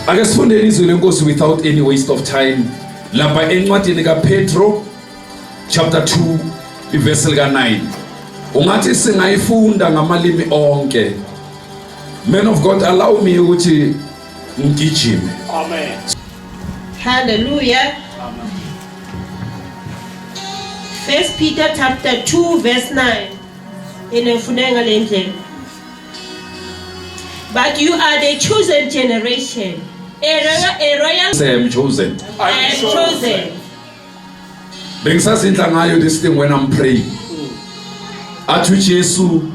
Ake sifundeni izwi lenkosi without any waste of time lapha encwadini kaPetro chapter 2 ivesi lika 9. Ungathi singayifunda ngamalimi onke. Man of God, allow me ukuthi ngigijime. Amen. Hallelujah. Amen. First Peter chapter 2 verse 9. Ene ngale ndlela. But you are the chosen generation, a royal Say, "I'm chosen." I am chosen. Bengisazindla ngayo this thing when I'm praying. Athi uJesu,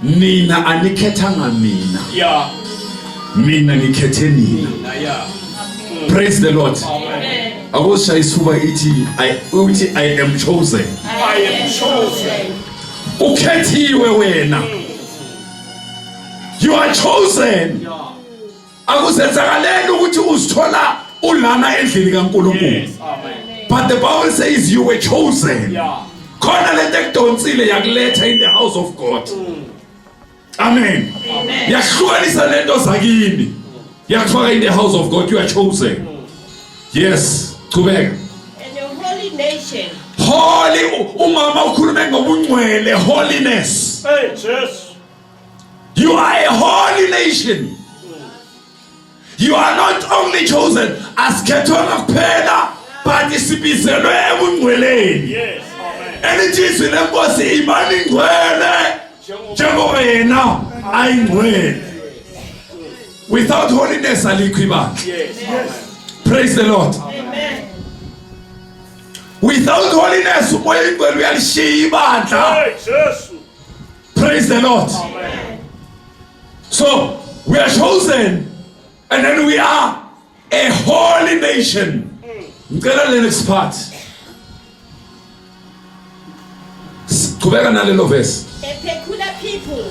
nina anikhethanga mina. Mina ngikhethe nina. Na yeah. Praise the Lord. Amen. Akusishaya isifuba, ithi I, uthi, "I am chosen." I am chosen. Ukhethiwe wena. You are chosen. Akuzenzakaleli ukuthi uzithola ulana endlini kaNkulunkulu. Amen. But the Bible says you were chosen. Khona lento ekudonsile yakuletha in the house of God. Amen. Amen. Yahlukanisa lento zakini. Yakufaka in the house of God. You are chosen. Yes, qhubeka. And a holy nation. Holy, umama ukhulume ngobungcwele, holiness. Hey Jesus. You are a holy nation. You are not only chosen, asikhethwanga kuphela, but sibizelwe ebungcweleni. Amen. Elithi izwi lenkosi, imani ngcwele njengoba yena ayingcwele. Without holiness alikho ibandla. Amen. Praise the Lord. Amen. Without holiness umoya ingcwele uyalishiya ibandla. Hey Jesus. Praise the Lord. Amen. So we are chosen and then we are a holy nation. Ngicela le next part. Qhubeka nalelo verse. A peculiar people.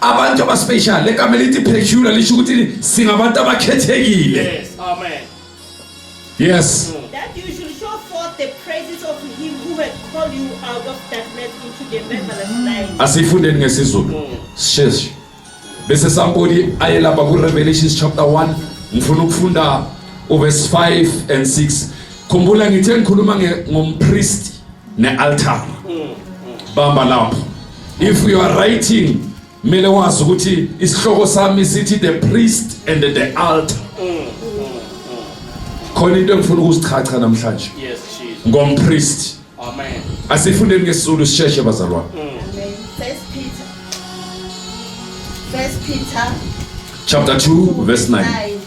Abantu abaspecial, legama elithi peculiar lisho ukuthi singabantu abakhethekile. Amen. Yes. That you should show forth the praises of him who had called you out of darkness into the marvelous light. Asifundeni ngesiZulu. Sisheshe. Bese somebody aye lapha ku Revelations chapter 1, ngifuna ukufunda uverse 5 and 6. Khumbula ngithe ngikhuluma ngompriest nealtar. Bamba lapho. If you are writing, mele wazi ukuthi isihloko sami sithi the priest and the altar. Khona into engifuna ukusichacha namhlanje Yes, Jesus. ngompriest. Amen. Asifundeni ngesiZulu sisheshe, bazalwane. Amen. First Peter. First Peter Chapter 2 verse 9. 9.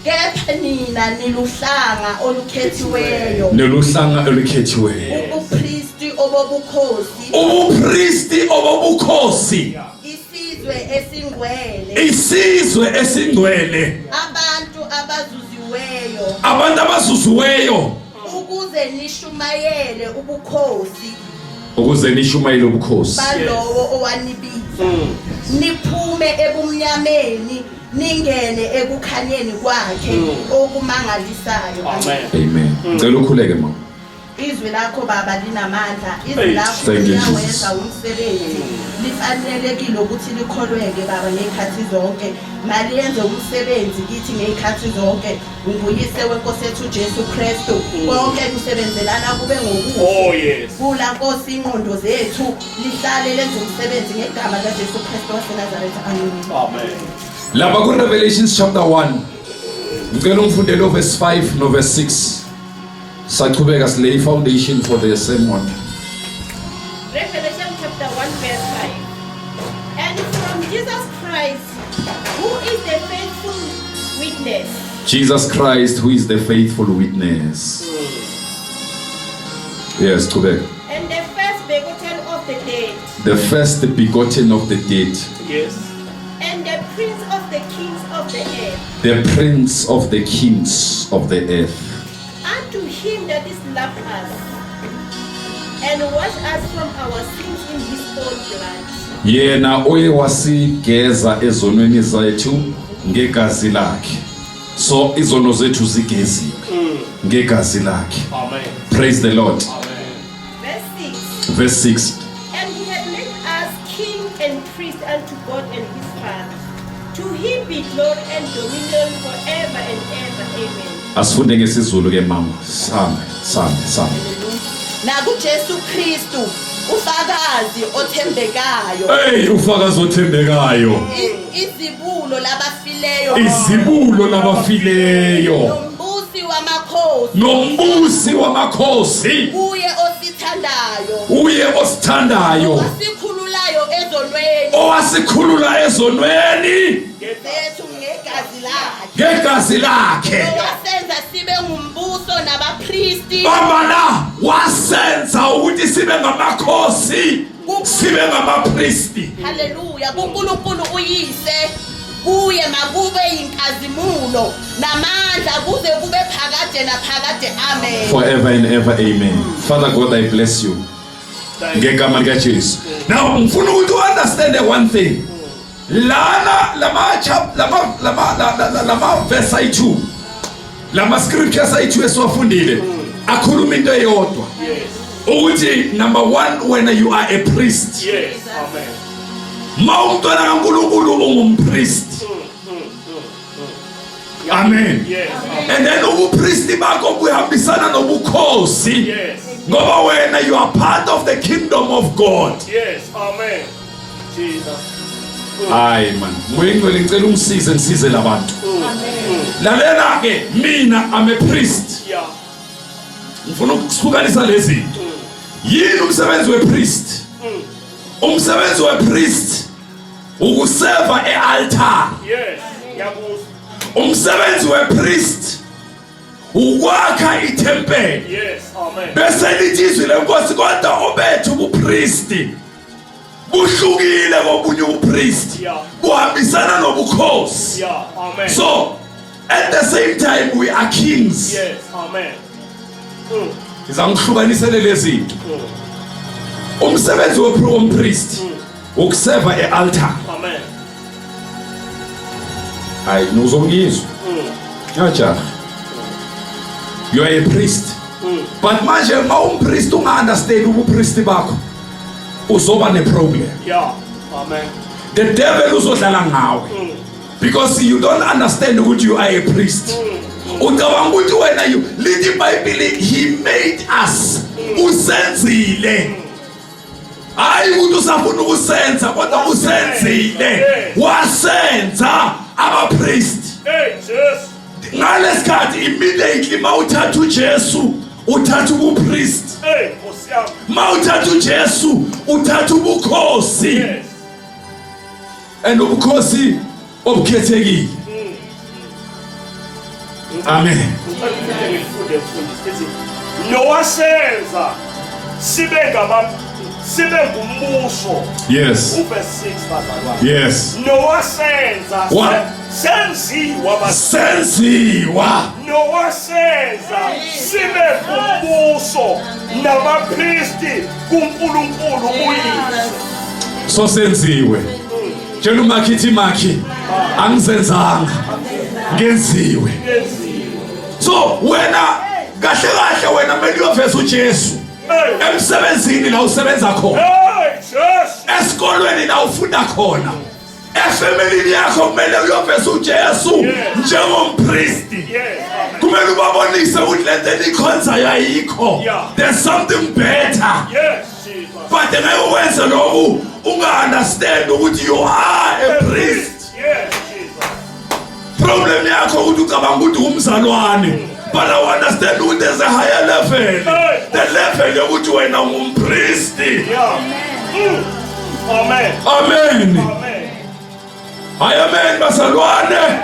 Kepha nina niluhlanga olukhethiweyo, Neluhlanga olukhethiweyo. Ubupristi obobukhosi, Ubupristi obobukhosi. Isizwe esingcwele, Isizwe esingcwele. Abantu abazuziweyo, Abantu abazuziweyo. Ukuze nishumayele ubukhosi Ukuze nishumayele ubukhosi balowo owanibiza niphume ebumnyameni ningene ekukhanyeni kwakhe okumangalisayo. Amen. Amen. Ngicela ukhuleke, mama. Izwi lakho, Baba, linamandla. Izwi Hey, lakho Thank you, liyawenza Jesus. umsebenzi. Lifanelekile ukuthi likholweke, Baba, ngey'khathi zonke. Maliyenze umsebenzi kithi ngey'khathi zonke. Unguyise wenkosi yethu uJesu Kristu. Konke kusebenzelana kube ngokuhle. Oh yes. Kula, Nkosi, ingqondo zethu lihlale lenze umsebenzi ngegama likaJesu Kristu waseNazaretha. Amen. Amen. Lapha ku Revelations chapter 1, ngicela ungifundele verse 5 no verse 6, sachubeka silay foundation for the sermon. Revelation chapter 1 verse 5. And from Jesus Christ, who is the faithful witness, Jesus Christ, who is the faithful witness. Yes, qhubeka. And the first begotten of the dead, The first begotten of the dead. And the prince of the kings of the earth, The prince of the kings of the earth. Unto him that is loved us, and washed us from our sins in his own blood, Yena oye wasigeza ezonweni zethu ngegazi lakhe. So izono zethu zigeziwe ngegazi lakhe. Amen. Praise the Lord. Amen. Verse 6. Verse 6. And he had made us king and priest unto God and his Father. To To him be glory and dominion forever and ever. Amen. Asifunde ngesiZulu ke mama. Sambe, sambe, sambe. NakuJesu Kristu ufakazi othembekayo. Hey, ufakazi othembekayo. Izibulo labafileyo. Izibulo labafileyo. Nombusi wamakhosi. Nombusi wamakhosi. Kuye osithandayo. Uye osithandayo. Owasikhululayo ezonweni. Owasikhulula ezonweni. Zethu ngegazi lakhe. Ngegazi lakhe. Wasenza sibe ngumbuso nabapristi. Bamba la, wasenza ukuthi sibe ngamakhosi, sibe ngamapristi. Haleluya, kuNkulunkulu uyise kuye makube inkazimulo namandla kuze kube phakade naphakade. Amen. Forever and ever, amen. Father God, I bless you. Ngegama likaJesu. Now ngifuna ukuthi u-understand one thing. Lana lama chap lama lama lama verse ayi2. Lama scriptures ayi2 esiwafundile akhuluma into eyodwa. Ukuthi number 1, when you are a priest. Yes. Amen. Ma umntwana kaNkulunkulu ungumpriest. Amen. Yes. And then ubupristi bakho buhambisana nobukhosi. Yes. Ngoba wena you are part of the kingdom of God. Yes. Amen. Jesus. Hayi man, Moyingcwele ngicela ungisize ngisize labantu. Lalela ke, mina I'm a priest. Ngifuna ukuhlukanisa lezi zinto. Yini umsebenzi wepriest? Umsebenzi wepriest ukuseva ealtar. Yes. Ngiyakuzwa. Umsebenzi wepriest ukwakha ithempeli. Yes. Amen. Bese lithi izwi lenkosi, kodwa obethu ubupristi buhlukile kobunye ubupristi. Buhambisana nobukhosi. Amen. So at the same time we are kings. Yes. Amen. Ngizangihlukanisele lezi zinto. Umsebenzi wompriest ukuseva ealtar. Amen. Hayi, nuzongizwa. Ngajaha. You are a priest. But manje ma umpriest unga-understand ubupristi bakho, uzoba ne-problem. Amen. The devil uzodlala ngawe. Because you don't understand ukuthi you are a priest. Ucabanga ukuthi wena you lithi iBhayibheli he made us. Usenzile. Hayi ukuthi usafuna ukusenza, kodwa usenzile. Wasenza abapriest. Hey Jesus. Ngalesikhathi immediately mawuthatha uJesu uthatha ubupriest. Hey Nkosi yami. Mawuthatha uJesu uthatha ubukhosi. Yes. And ubukhosi obukhethekile. Amen. Ngicela ngifunde mfundisi ethi nowasenza sibe ngaba sibe ngumbuso. Yes. Uverse 6 bazalwane. Yes. Nowasenza senziwa senziwa. Nowasenza sibe ngumbuso nabapristi kuNkulunkulu uyise. So senziwe. Tshela umakhi makhi angizenzanga ngenziwe. So wena kahle kahle wena kumele uyoveza uJesu emsebenzini la usebenza khona, esikolweni la ufunda khona, efamilini yakho kumele uyoveza uJesu njengompristi. Kumele ubabonise ukuthi le nto enikhonzayo ayikho. There's something better. But ngeke ukwenze lokhu unga-understand ukuthi you are a priest. Problem yakho ukuthi ucabanga ukuthi umzalwane, but I understand ukuthi there's a higher level. The level yokuthi wena ungumpristi. Amen. Amen. Hayi amen bazalwane.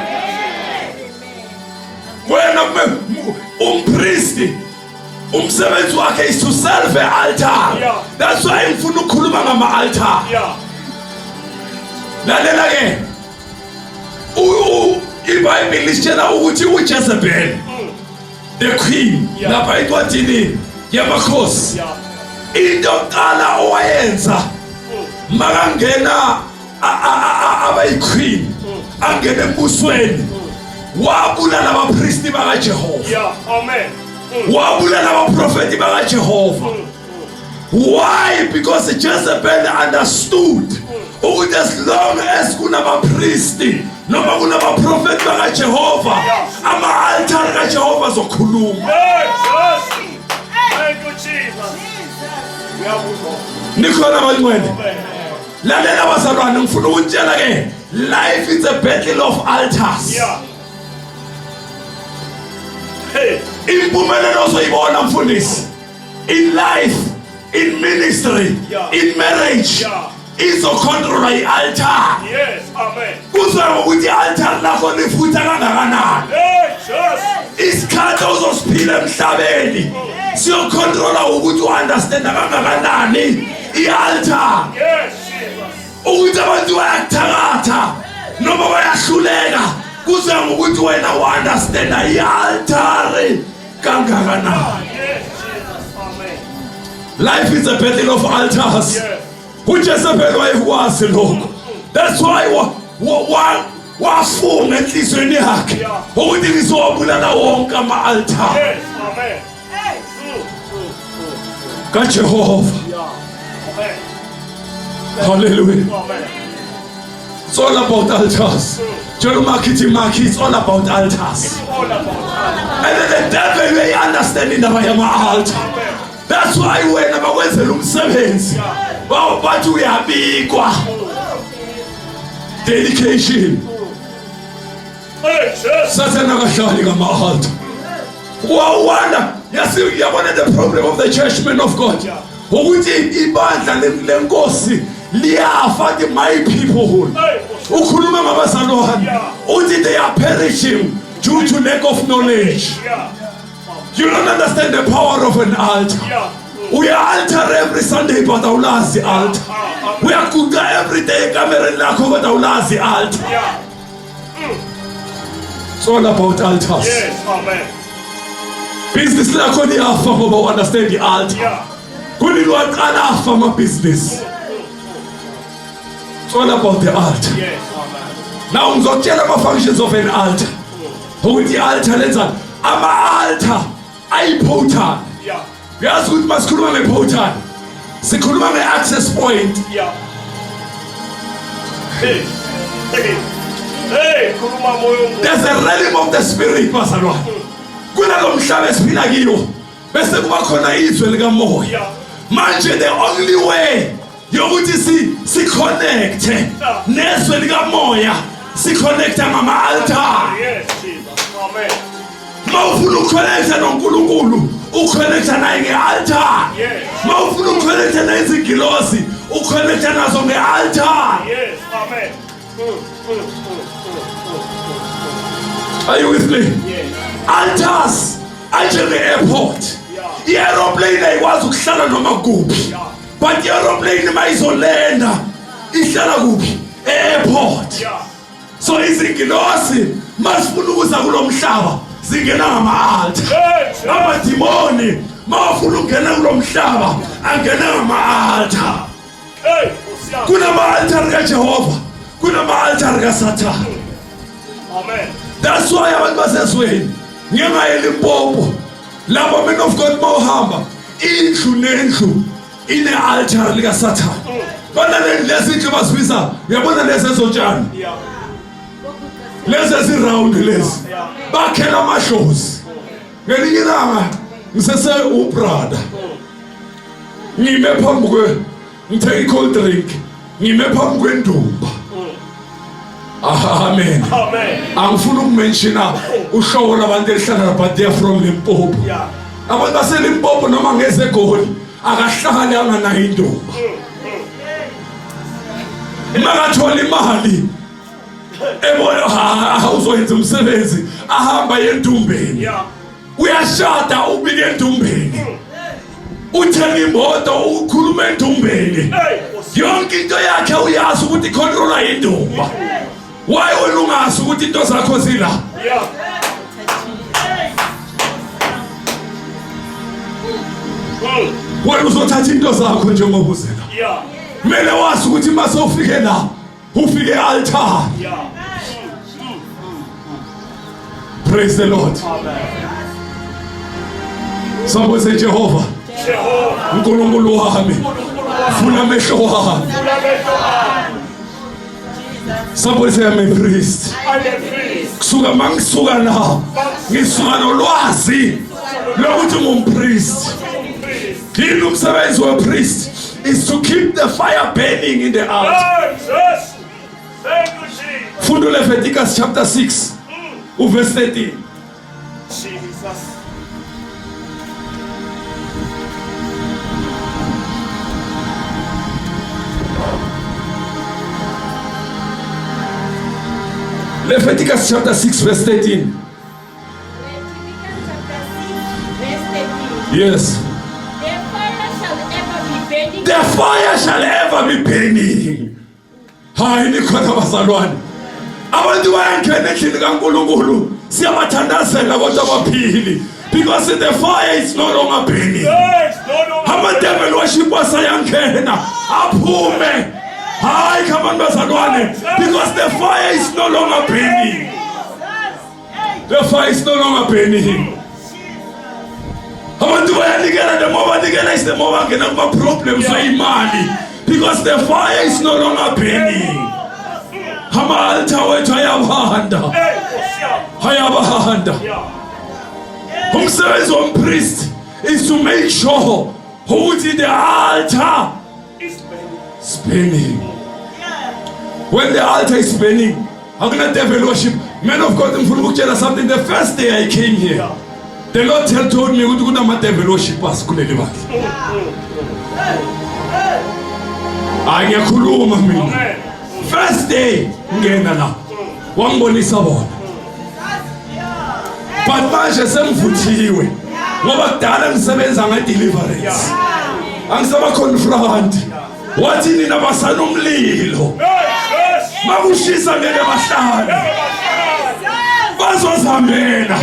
Wena umpristi umsebenzi wakhe is to serve the altar. That's why ngifuna ukukhuluma ngama altar. Lalela ke. iBhayibheli lisitshela ukuthi uJezebel the queen lapha encwadini yamakhosi into yokuqala owayenza makangena abayiqueen angena embusweni wabulala abapristi bakaJehova. Amen. Wabulala abaprofeti bakaJehova. Why? Because Jezebel understood ukuthi as long as kunabapristi Noma kunabaprofeti bakaJehova, ama-altari kaJehova azokhuluma. Hey, Jesus. Thank you, Jesus. Uyabuzwa. Nikhona abangcwele? Amen. Lalela bazalwane, ngifuna ukutshela ke, life is a battle of altars. Yeah. Hey. Impumelelo ozoyibona mfundisi in life, in ministry, Yeah. in marriage, Yeah. izocontrolwa i-altar. Yes. Amen. Kuzoya ngokuthi i-altar lakho lifutha kangakanani. Hey, Jesus. Isikhathi ozosiphila emhlabeni siyocontrola ukuthi u-understanda kangakanani i-altar. Yes, Jesus. Ukuthi abantu bayakuthakatha noma bayahluleka kuze ngokuthi wena u-understanda i-altare kangakanani. Yes, Jesus. Amen. Life is a battle of altars. Yes. uJezebel wayekwazi lokho. That's why wafunga enhliziyweni yakhe Yeah. ukuthi ngizowabulala wonke ama-altar Yes. Amen. kaJehova. Yeah. Amen. Hallelujah. Amen. It's all about altars. Tshela umakhi ithi makhi, it's all about altars. All about us. And then the devil uyayi-understand indaba yama-altar. Amen. That's why wena bakwenzela umsebenzi bathi uyabikwa. Dedication. Hey, Jesus. Sathane akahlali ngama-altar. Wawanda yasi yabona the problem of the church, man of God, Yeah. ukuthi ibandla lenkosi liyafa. The my people, Hey, ukhuluma ngabazalwane, Yeah. uthi they are perishing due to lack of knowledge. You don't understand the power of an altar. Uya-altar every Sunday, but awulazi i-altar. Uyaguqa every day ekamereni lakho, kodwa awulazi i-altar. It's all about altars. Yes. Amen. Business lakho liyafa ngoba u-understand i-altar. Kunini waqala afa amabhizinisi? It's all about the altar. Yes. Amen. Now ngizokutshela ama-functions of an altar, ukuthi i-altar lenzani. Ama-altar ayi-portal. Uyazi ukuthi masikhuluma nge-portal, sikhuluma nge-access point. Yeah. Hey. Hey. Hey, khuluma moya ongcwele. There's a realm of the spirit, bazalwane. Kunalo mhlaba esiphila kiwo, bese kuba khona izwe likamoya. Manje the only way yokuthi si connect nezwe likamoya, si connecta ngama-altar. Yes, Jesus. Amen. Mawufuna ukuconnecta noNkulunkulu, uconnecta naye nge-altar. Mawufuna ukuconnecta nezingilosi, uconnecta nazo nge-altar. Yes. Amen. Are you with me? Yes. Altars anjenge-airport. I-aeroplane ayikwazi ukuhlala noma kuphi, but i-aeroplane uma izolenda ihlala kuphi? E-airport. So izingilosi masifuna ukuza kulo mhlaba zingena ngama-altar. Hey, Jesus. Amadimoni mawafuna ukungena kulo mhlaba angena ngama-altar. Hey, Nkosi yami. Kunama-altari kaJehova, kunama-altari kaSathane. Amen. That's why abantu basezweni ngenxa yeLimpopo labo, men of God, mawuhamba indlu nendlu ine-altar likaSathane. Bana lezi ndlu bazibiza, uyabona lezi ezotshani, lezi eziround lezi, bakhela amadlozi. Ngelinye ilanga ngisese ubrother, ngime phambi kwe, ngithenga i-cold drink, ngime phambi kwendumba. Amen. Amen. Angifuni ukumentiona uhlobo lwabantu elihlala, but they are from Limpopo. Abantu baseLimpopo noma ngeze eGoli akahlali anganayo indumba. Makathola imali ebona ha uzoyenza umsebenzi, ahamba yendumbeni. Uyashada, ubike endumbeni. Uthenga imoto, ukhuluma endumbeni. Hey, Nkosi. Yonke into yakhe uyazi ukuthi icontrola indumba. Why wena ungazi ukuthi into zakho zila? Wena uzothatha into zakho njengoba uzela. Kumele wazi ukuthi mase ufike la, ufike altar. Praise the Lord. Amen. Somebody say, Jehova, Jehovah. uNkulunkulu wami, uNkulunkulu wami. vula amehlo wami. Vula amehlo ami. Somebody say I'm a priest. I'm a priest. Kusuka mangisuka la ngisuka nolwazi lokuthi ngumpriest. Yini umsebenzi wepriest is to keep the fire burning in the altar. Hey, Jesus. Thank you, Jesus. Funda Leviticus chapter 6 uverse 13. Jesus. Leviticus chapter 6 verse 13. Leviticus chapter 6, verse 13. Yes. The fire shall ever be burning. The fire shall ever be burning. Hayi nikhona bazalwane. Abantu bayangena endlini kaNkulunkulu. Siyabathandazela kodwa baphili because the fire is no longer burning. Yes, no, no. Ama-devil worshipers ayangena aphume. Hayi come on bazalwane because the fire is no longer burning. The fire is no longer burning. Abantu bayanikela the more banikela is the more bangena kuma-problems weyimali because the fire is no longer burning. Ama-altar wethu ayabanda. Hey, Nkosi yami. Ayabanda. Yeah. Umsebenzi wompriest is to make sure ukuthi the altar It's burning. is burning. When the altar is burning, akuna devil worship. Man of God, ngifuna ukukutshela something. The first day I came here, the Lord told me ukuthi kunama devil worshippers kuleli bandla. Hayi ngiyakhuluma mina. Amen. First day ngena la. Wangibonisa bona. But manje sengivuthiwe ngoba kudala ngisebenza nge-deliverance. Angisaba confront. Wathi nina basana umlilo. Hey, Jesus. Makushisa ngeke bahlale. Bazozihambela.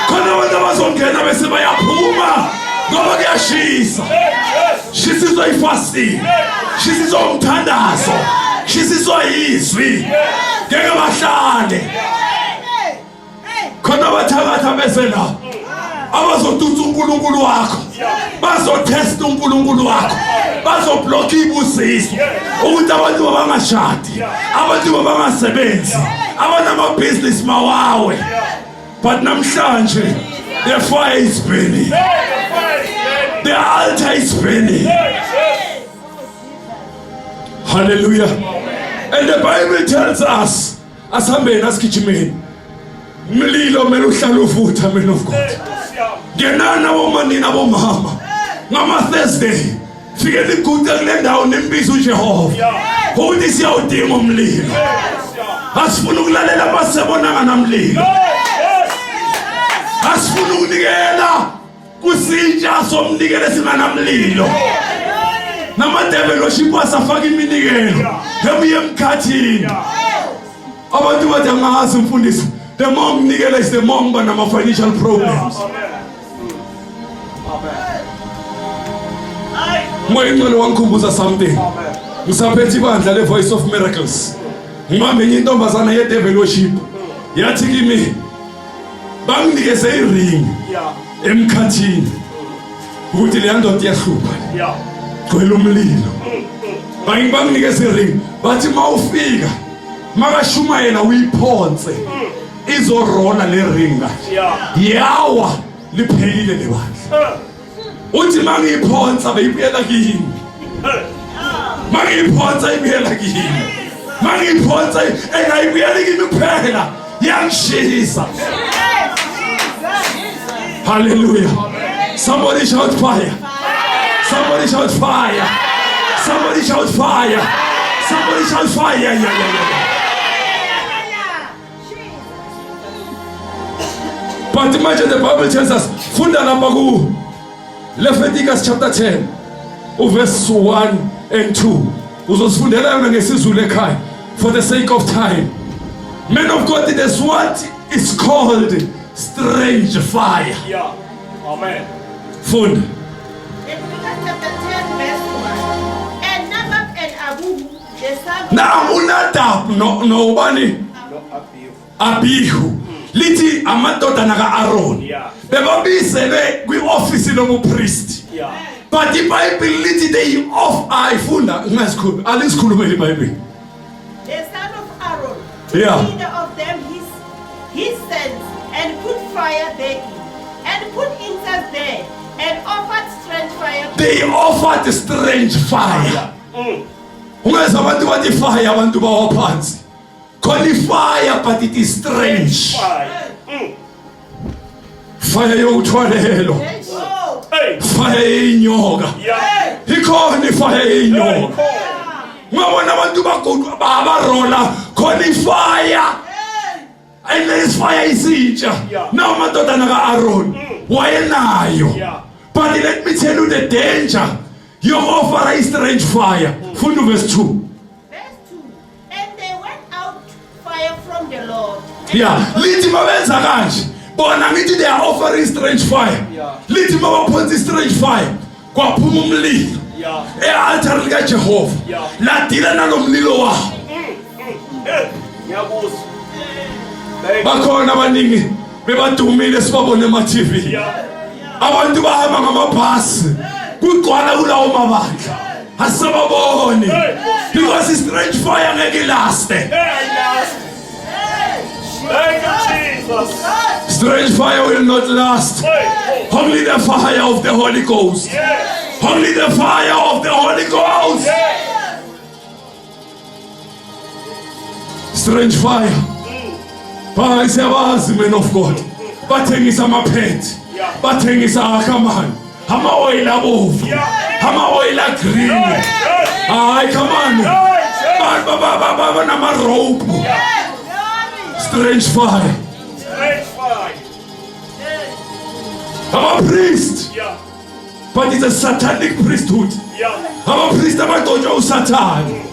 Khona abantu abazongena bese bayaphuma ngoba kuyashisa. Hey, Jesus. Shisiswa ifasting. Shisiswa umthandazo. Shisiswa izwi. Ngeke bahlale. Khona abathakatha bese la. Abazotutsa uNkulunkulu wakho. Bazotest uNkulunkulu wakho. Bazoblock ibusiso ukuthi abantu bangashadi, abantu bangasebenzi, abanamabhizinisi mawawe. But namhlanje the fire is burning. Hey, the fire is burning. The altar is burning. Hey, Jesus. Hallelujah. And the Bible tells us, asihambeni asigijimeni. Mlilo kumele uhlale uvutha man of God. Hey, Nkosi yami. Ngenani abomanini abomama. Ngama Thursday fike niguqe kule ndawo nimbize uJehova. Ukuthi siyawudinga umlilo. Hey, Nkosi yami. Asifuni ukulalela abasebona nganamlilo. Hey, Jesus. Asifuni ukunikela kusitsha somnikelo esinganamlilo. Namadevil worship asafaka iminikelo ebuye emkhathini. Abantu bathi angazi mfundisi, the more nginikela is the more ngiba nama-financial problems. Amen. Moya ingcwele wangikhumbuza something. Ngisaphethe ibandla le-Voice of Miracles. Ngibambe enye intombazana ye-devil worship. Yathi kimi banginikeze iring Yeah. emkhathini ukuthi leya ndoda iyahlupha. Yeah. Gcwele umlilo. Banginikeze iring bathi mawufika makashumayela uyiphonse izorola le ring kanje. Yeah. Yawa liphelile le bandla. Uthi mangiyiphonsa beyibuyela kimi. Hey. Mangiyiphonsa ibuyela kimi. Mangiyiphonsa engayibuyeli kimi kuphela yangishisa. Hallelujah. Somebody shout fire. Somebody shout fire. Somebody shout fire. Somebody shout fire. Yeah, yeah, yeah, yeah. But imagine the Bible tells us, funda lapha ku Leviticus chapter 10, verse 1 and 2. Uzosifundela yona ngesiZulu ekhaya for the sake of time. Men of God, there's what is called strange fire. Yeah. Amen. Funda. Leviticus chapter 10, verse 1. And Nadab and Abihu, the son of Now uNadab no no ubani Abihu lithi amadodana kaAron Yeah. bebabizelwe kwioffice lobupriest. Yeah. But iBhayibheli lithi they off ayifunda ngasikhulumi alisikhulumeli iBhayibheli. The son of Aaron. Took Yeah. either of them his sons and put fire therein, and put incense there, and offered strange fire. They offered strange fire. Ungezwa abantu bathi fire, abantu bawa phansi. Khona ifire, but it is strange. Fire. Fire yokuthwalelwa. Hey. Fire yeyinyoka. Yeah. Ikhona ifire Hey, yeyinyoka. call. Ungabona abantu barola khona ifire. And this fire isitsha. Yeah. Nawo amadodana ka-Aaron wayenayo. Yeah. But let me tell you the danger yoku-offera i-strange fire. Funda verse 2. Verse 2. And they went out fire from the Lord. And Yeah, lithi mabenza kanje. Bona ngithi they are offering strange fire. Yeah. Lithi mabaphonsa strange fire kwaphuma umlilo. Yeah. E-altare likaJehova. Yeah. Ladila nalomlilo wawo. Hey. Ngiyakuzwa. Thank you. Bakhona abaningi bebadumile sibabone ema-TV. Yeah. Abantu bahamba ngamabhasi kugcwala kulawo mabandla. Asababoni. Because i-strange fire ngeke ilaste. Hey, I last. Thank you, Jesus. Strange fire will not last. Hey. Oh. Only the fire of the Holy Ghost. Yes. Only the fire of the Holy Ghost. Yes. Strange fire. Hayi siyabazi men of God. Bathengisa amaphethi. Yeah. Bathengisa akamani. Ama oil abovu. Yeah. Ama oil green. Hey. Hayi come on. Hey. Ba ba ba ba ba nama rope. Strange fire. Strange fire. Ama priest. Yeah. But it's a satanic priesthood. Yeah. Abapriest abagcotshwa uSathane.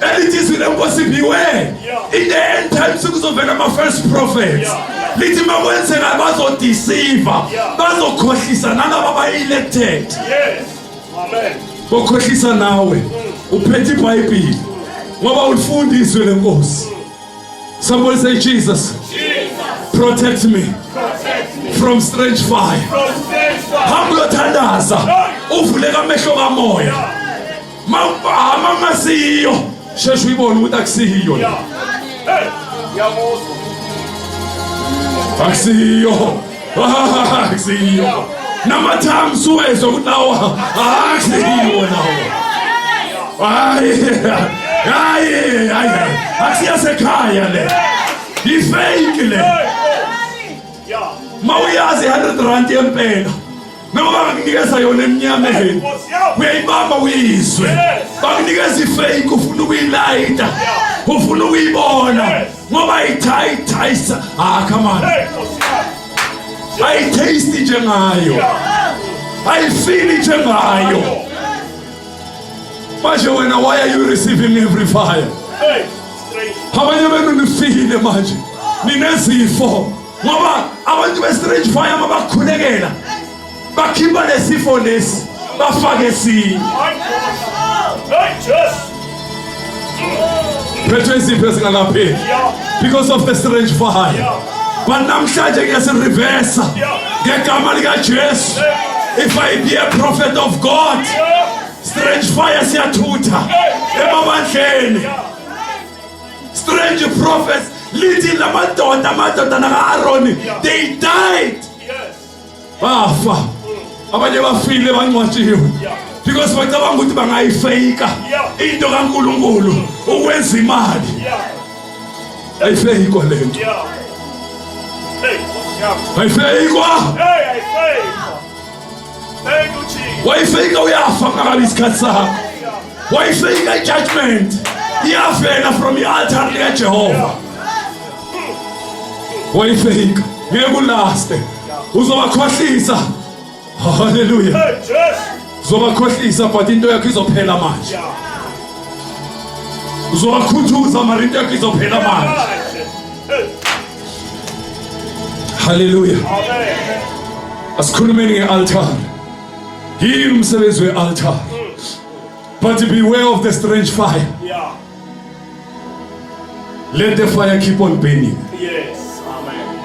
Elithi izwi lenkosi beware. Yeah. In the end times kuzovela ama-false prophets. Yeah. Lithi makwenzeka bazodeceive, Yeah. bazokhohlisa nalaba ba-elected. Yes. Amen. Bokhohlisa nawe. Uphethe iBhayibheli ngoba ulifunda izwi lenkosi. Somebody say Jesus, Jesus, protect me protect me from strange fire. from strange fire. Hamba uyothandaza uvuleka amehlo kamoya. Mangasiyo sheshe uyibone ukuthi akusiyo. Yeah. Hey. Ngiyakuzwa. Akusiyo. Akusiyo. Namathamsi uwezwe ukuthi lawa akusiyo nawo. Hayi. Hayi, hayi. Akusiyasekhaya le. Ifake le. Hey. Oh. Yeah. Mawuyazi 100 rand yempela. Noma bangakunikeza yona emnyameni. Nkosi yami. Uyayibamba uyizwe. Yes. Bakunikeza ifake ufuna ukuyilayita. Ufuna ukuyibona. Yes. Ngoba ithayi. Ah, come on. Hey, Nkosi yami. Ayitaste njengayo. Yeah. Ayifeel njengayo. Manje wena why are you receiving every fire? Hey. Strange. Abanye benu nifile manje. Ninezifo. Ngoba abantu be strange fire mabakhulekela. Bakhipha lesifo lesi bafake esinye. My God. Hey, Jesus. Phethwe izifo ezingalapheki. Yeah. Because of the strange fire. Yeah. But namhlanje ngiyasireversa. Yeah. Ngegama likaJesu. If I be a prophet of God, Yeah. strange fire siyathutha emabandleni. Strange prophets lithi lamadoda amadodana ka-Aaron they died. Yes. Bafa. Abanye bafile bangcwatshiwe. Yeah. Because bacabanga ukuthi bangayifeyika Yeah. into kaNkulunkulu ukwenza imali. Yeah. Ayifeyikwa lento. Yeah. Hey, Nkosi yami. Ayifeyikwa. Hey, I fail. Thank you, Jesus. Wayifeyika uyafa kungakabi isikhathi sakho. Wayifeyika i-judgment iyavela from i-altar likaJehova. Wayifeyika ngeke ulaste. Uzobakhohlisa. Hallelujah. Hey, Jesus. Uzobakhohlisa but into yakho izophela manje. Yeah. Uzobakhuthuza mara into yakho izophela manje. Manje. Hey. Hallelujah. Amen. Asikhulumeni nge-altar. Yini umsebenzi we-altar? But beware of the strange fire. Yeah. Let the fire keep on burning. Yes. Amen.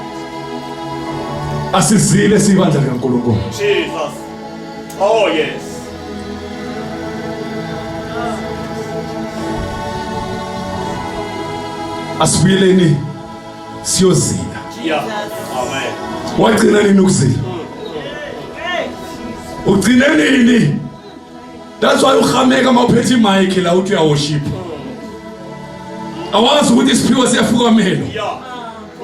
Asizile sibandla likaNkulunkulu. Jesus. Oh, yes. Asibuyeleni siyozila. Yeah. Amen. Wagcina nini ukuzila? Ugcine nini? That's why uhameka mawuphethe imic la uthi uyaworship. Awazi ukuthi isiphiwo siyafukamela. Yeah.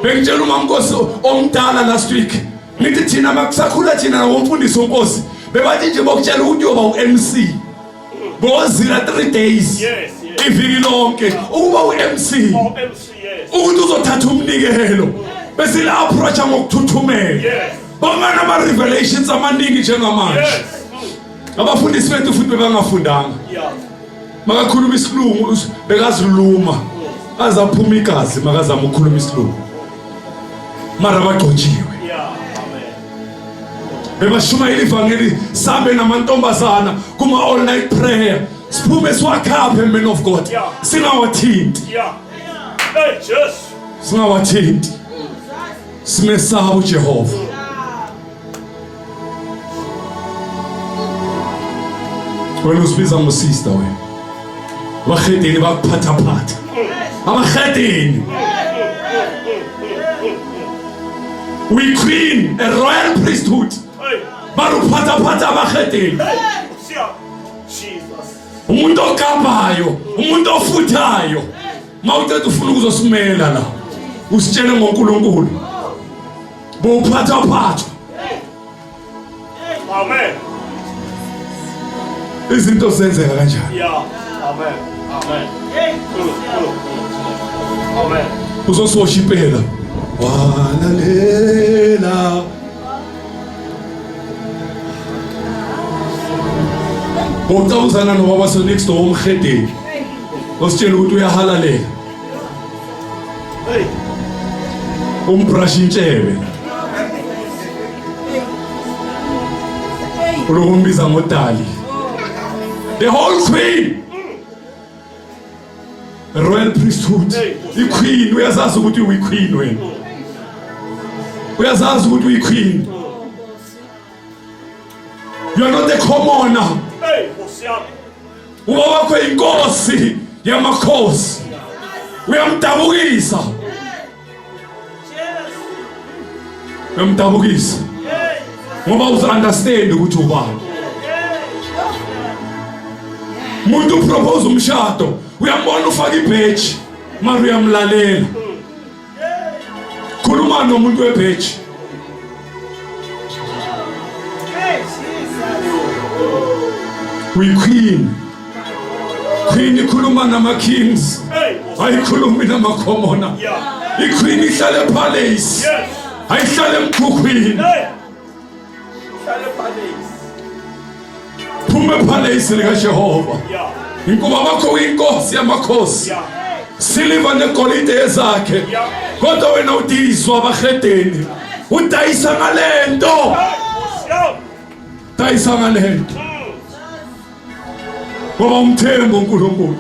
Bengitshela umamnkosi omdala last week. Ngithi thina makusakhula thina nabomfundisi unkosi bebathi nje bokutshela ukuthi uyoba u-MC. Bozila 3 days. Yes, yes. Iviki lonke ukuba u-MC. Oh, MC, yes. Ukuthi uzothatha umnikelo. Bese la approacha ngokuthuthumela. Yes. Bangana ama revelations amaningi njengamanje. Yes. Abafundisi bethu futhi bebangafundanga. Yeah. Makakhuluma isilungu bekaziluma. Azaphuma igazi makazama ukukhuluma isilungu. Mara bagcotshiwe. Yeah. Amen. Bebashumayela ivangeli sambe namantombazana kuma all night prayer. Siphume siwakhaphe men of God. Yeah. Singawathinti. Yeah. Hey, Jesus. Singawathinti. Simesaba uJehova. Wena usibiza ngosister wena. Abahedeni bakuphathaphatha. Abahedeni. We queen, a royal priesthood. Hey. Baruphathaphatha abahedeni. Hey. Siya. Jesus. Umuntu ogabhayo, umuntu ofuthayo. Mawuqeda ufuna ukuzosimela la. Usitshele ngoNkulunkulu. Bowuphathaphathwa. Amen. Izinto zenzeka kanjani? Yeah. Amen. Amen. Amen. Uzosiwoshipela. Walalela. Bowucabuzana nobaba so next door umhedeni. Ositshela ukuthi uyahalalela. Hey. Umbrush intshebe. Ulokumbiza ngodali. The whole queen. Royal priesthood. I-queen uyazazi ukuthi uyi-queen wena. Uyazazi ukuthi uyi-queen. You are not a commoner. Hey, Nkosi yami. Ubaba wakho inkosi yamakhosi. Uyamdabukisa. Uyamdabukisa. Ngoba uzo understand ukuthi ubani. Umuntu upropose umshado, uyambona ufaka ibheji, mara uyamlalela. Khuluma nomuntu webheji. We queen. Queen ikhuluma nama kings. Hey, Nkosi. Ayikhulumi nama commoner. Yeah. I-queen ihlale epalace. Yes. Ayihlale emkhukhwini. Hey. Hlale palace. Phuma epalace likaJehova. Yeah. Inkuba bakho uyinkosi yamakhosi. Yeah. Siliva negolide ezakhe. Yeah. Kodwa wena udizwa abahedeni. Udayisa ngalento. Hey, Nkosi yami. Dayisa ngalento. Ngoba umthembu uNkulunkulu.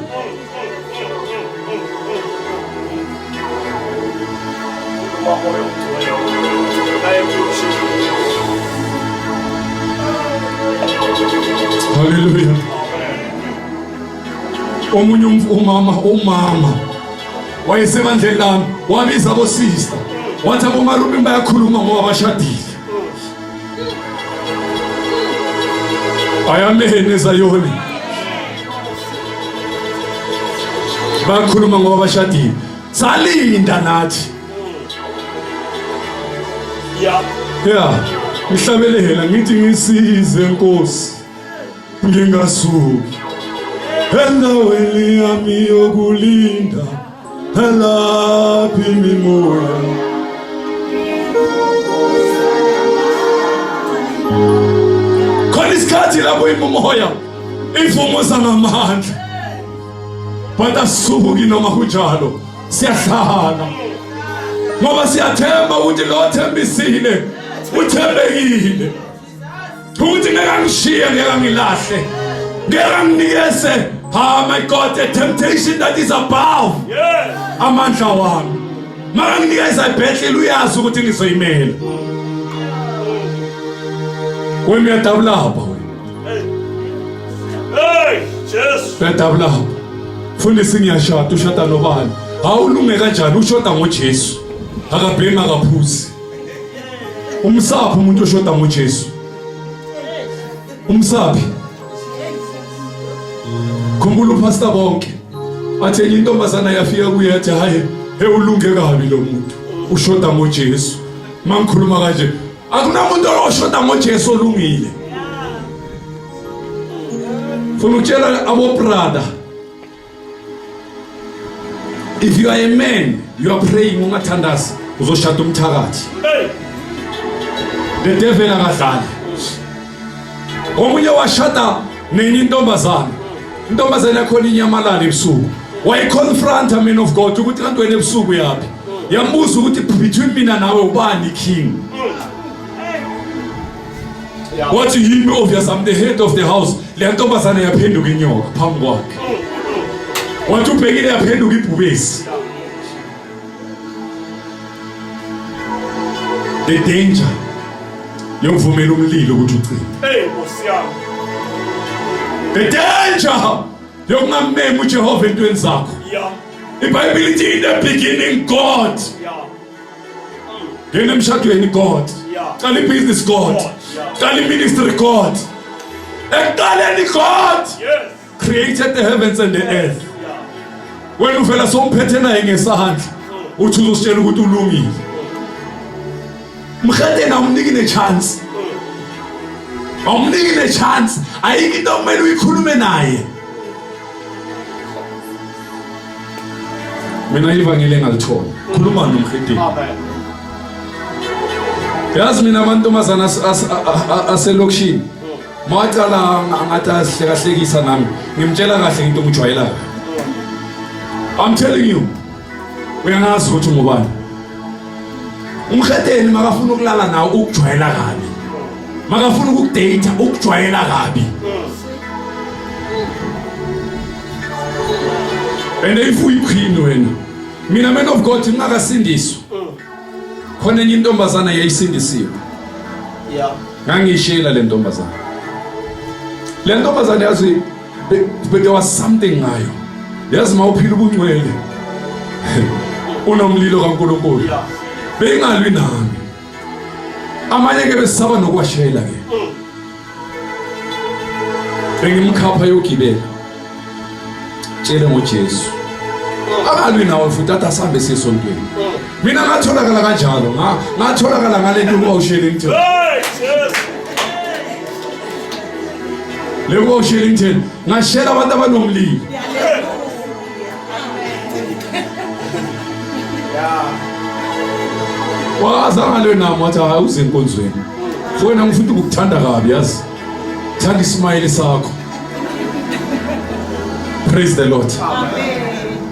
Khuluma moya ongcwele. Thank you, Jesus. Hallelujah. Omunye umama wayesebandleni lami wabiza abosista wathi abomarubini bayakhuluma ngoba bashadile. Ayamene Zayoni. Bayakhuluma ngoba bashadile. Salinda nathi. Yeah. Yeah. Ngihlabelela ngithi ngisize Nkosi. Ngingasuki. Endaweni yami yokulinda elaphi imimoya. Khona isikhathi lapho imimoya ivumuza ngamandla. But asisuki noma kunjalo siyahlala. Ngoba siyathemba ukuthi lo othembisile uthembekile. Ukuthi ngeke angishiye ngeke angilahle. Ngeke anginikeze ah my God a temptation that is above Yes. amandla wami. Makanginikeza ibhetli uyazi ukuthi ngizoyimela. Wena uyadabulapha wena. Hey. Hey, Jesus. Uyadabulapha. Mfundisi ngiyashada ushada nobani? Awulunge kanjani ushoda ngoJesu? Akabhemi akaphuzi. Umsaphi umuntu oshoda ngoJesu? Umsaphi? Khumbula upastor bonke. Athe enye intombazana yafika kuye yathi hayi, hey ulunge kabi lo muntu. Ushoda ngoJesu. Mangikhuluma kanje, akunamuntu oshoda ngoJesu olungile. Funa ukutshela abo brother If you are a man, you are praying ungathandazi, uzoshada umthakathi. The devil akadlali. Omunye washada nenye intombazana. Intombazana yakhona inyamalala ebusuku. Wayiconfronta man of God ukuthi kanti wena ebusuku yaphi? Yambuza ukuthi between mina nawe ubani king? Wathi yimi obvious I'm the head of the house. Le ntombazane yaphenduka inyoka phambi kwakhe. Wathi ubhekile yaphenduka ibhubesi. The danger yokuvumela umlilo ukuthi ucime. Hey Nkosi yami. The danger yokungamemi uJehova entweni zakho. Yeah. IBhayibheli ithi in the beginning God. Yeah. Ngena emshadweni God. Qala ibhizinisi God. Qala iministry God. Ekuqaleni God. Yes. Created the heavens and the earth. Wena uvela somphethe naye ngesandla. Uthi uzositshela ukuthi ulungile. Mkhetheni awumniki nechance. Awumniki nechance. Ayikho into okumele uyikhulume naye. Mina ivangeli engalithola. Khuluma nomhedeni. Amen. Yazi mina amantombazana aselokishini mawacala angathi ahlekahlekisa nami ngimtshela kahle into ngijwayelayo. I'm telling you. Uyangazi ukuthi ungubani. Umhedeni makafuna ukulala nawe ukujwayela kabi. Makafuna ukukudate ukujwayela kabi. And if uyiqueen wena mina man of God ngingakasindiswa khona enye intombazana yayisindisiwe Yeah. ngangiyishela le ntombazana le ntombazana yazi but there was something ngayo yazi mawuphila ubungcwele unomlilo kaNkulunkulu Yeah. beyingalwi nami amanye ke besisaba nokwashela ke bengimkhapha yogibela tshele ngoJesu akalwi nawe futhi athi asambe siyesontweni mina ngatholakala kanjalo ngatholakala ngale nto ukuba uShellington Hey Jesu. le kuba uShellington ngashela abantu abanomlilo wazangalwe nami wathi hayi uze enkonzweni wena ngifuna ukukuthanda kabi yazi thanda ismayile sakho praise the lord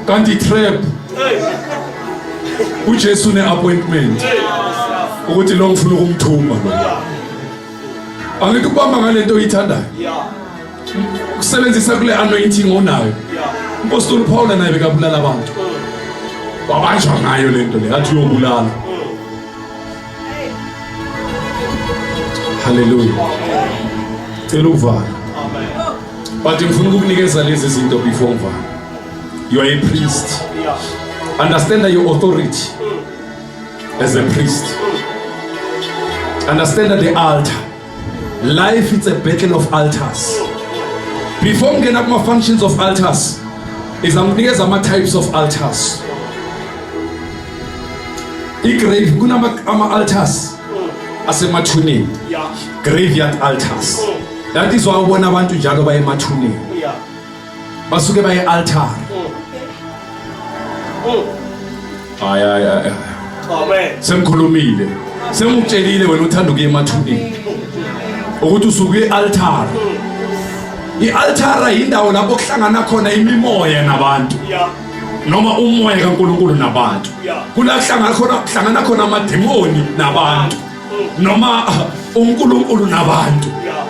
kanti trap uJesu ne appointment ukuthi lo ngifuna ukumthuma lo angithi ukubamba ngalento oyithandayo ukusebenzisa kule anointing onayo umpostoli Paul naye bekabulala abantu wabanjwa ngayo lento le athi uyobulala haleluya cela ukuvala but ngifuna ukukunikeza lezi zinto before ngivala you are a priest understand your authority as a priest understand the altar Life is a battle of altars. Before ngena kuma functions of altars, izamnikeza ama types of altars. I-grave kunama ama altars asemathuneni. Yeah. Graveyard altars. That is why ubona abantu njalo baye emathuneni. Yeah. Basuke baye altar. Ay ay ay. Amen. Sengikhulumile. Sengikutshelile wena uthanda ukuya emathuneni. Ukuthi usuke e-altar. I-altar indawo lapho kuhlangana khona imimoya nabantu. Yeah. Noma umoya kaNkuluNkulu nabantu. Yeah. Kula kuhlangana khona kuhlangana khona amademoni nabantu. Noma uNkulunkulu nabantu. Yeah.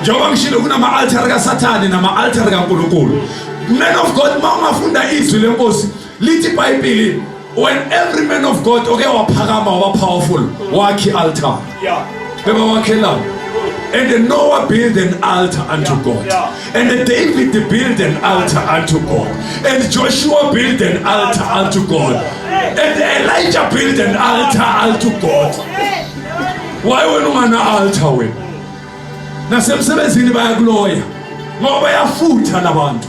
Njengoba ngishilo kunama-altar kaSathane nama-altar kaNkulunkulu. Man of God uma ungafunda izwi lenkosi lithi iBhayibheli when every man of God oke waphakama waba powerful wakhe altar. Yeah. Bebawakhelana. And Noah built an altar unto God. And David built an altar unto God. And Joshua built an altar unto God. And Elijah built an altar unto God. Why wena ungana altar wena? Nasemsebenzini bayakuloya ngoba bayafutha labantu.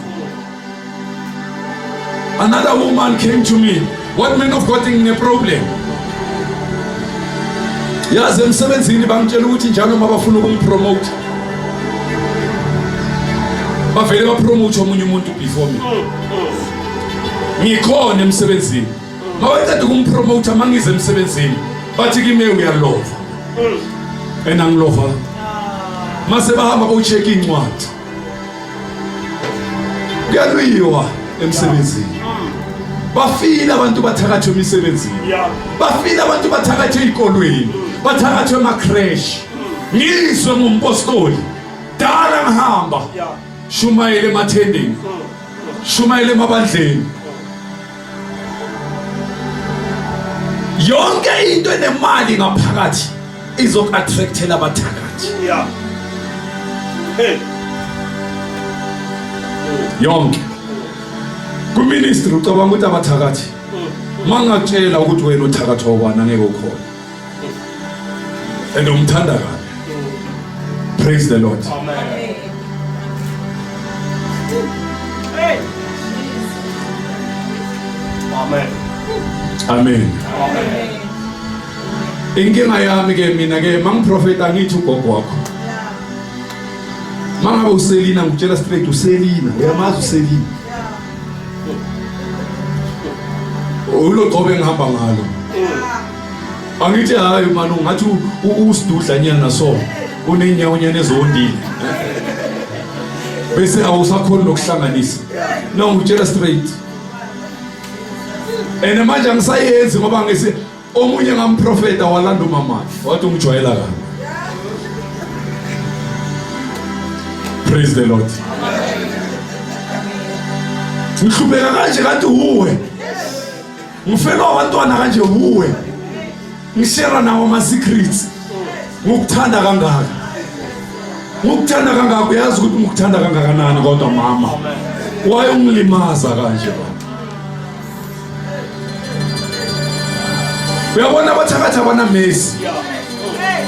Another woman came to me. What man of God ngine problem? Yazi emsebenzini bangitshela ukuthi njalo uma bafuna ukungipromote bavele bapromote omunye umuntu before me. Ngikhona emsebenzini. Mawaqeda ukumpromote mangize emsebenzini bathi kimi uyalova. And angilova. Mase bahamba bocheck incwadi. Kuyalwiwa emsebenzini. Bafile abantu bathakathwe emisebenzini. Bafile abantu bathakathwe ezikolweni. Bathakathwe ema creche. Ngizwe ngumpostoli. Dala ngihamba. Shumayele emathendeni. Shumayele emabandleni. Yonke into enemali ngaphakathi izoku-attractela abathakathi. Yeah. Hey. Yonke. Kuministry ucabanga ukuthi abathakathi mangakutshela ukuthi wena uthakathwa ubani angeke ukhona. And umthanda kabi. Praise the Lord. Amen. Hey. Amen. Amen. Amen. Inkinga yami ke mina ke mangiprofeta ngithi ugogo wakho. Mangabe uselina ngikutshela straight uselina, uyamazi uselina. Ulogcobe engihamba ngalo. Angithi hayi mani ungathi usidudla nyana so unenyawo nyana ezondile. Bese awusakhoni nokuhlanganisa. No ngikutshela straight. And manje angisayenzi ngoba ngisi omunye ngamprofeta walanda umama wathi ungijwayela kabi. Praise the Lord. Ngihlupheka kanje kanti uwe. Ngifelwa abantwana kanje uwe. Ngishare nawo ama secrets. Ngikuthanda kangaka. Ngikuthanda kangaka uyazi ukuthi ngikuthanda kangakanani kodwa mama. Why ungilimaza kanje baba? Uyabona abathakathi abanamesi.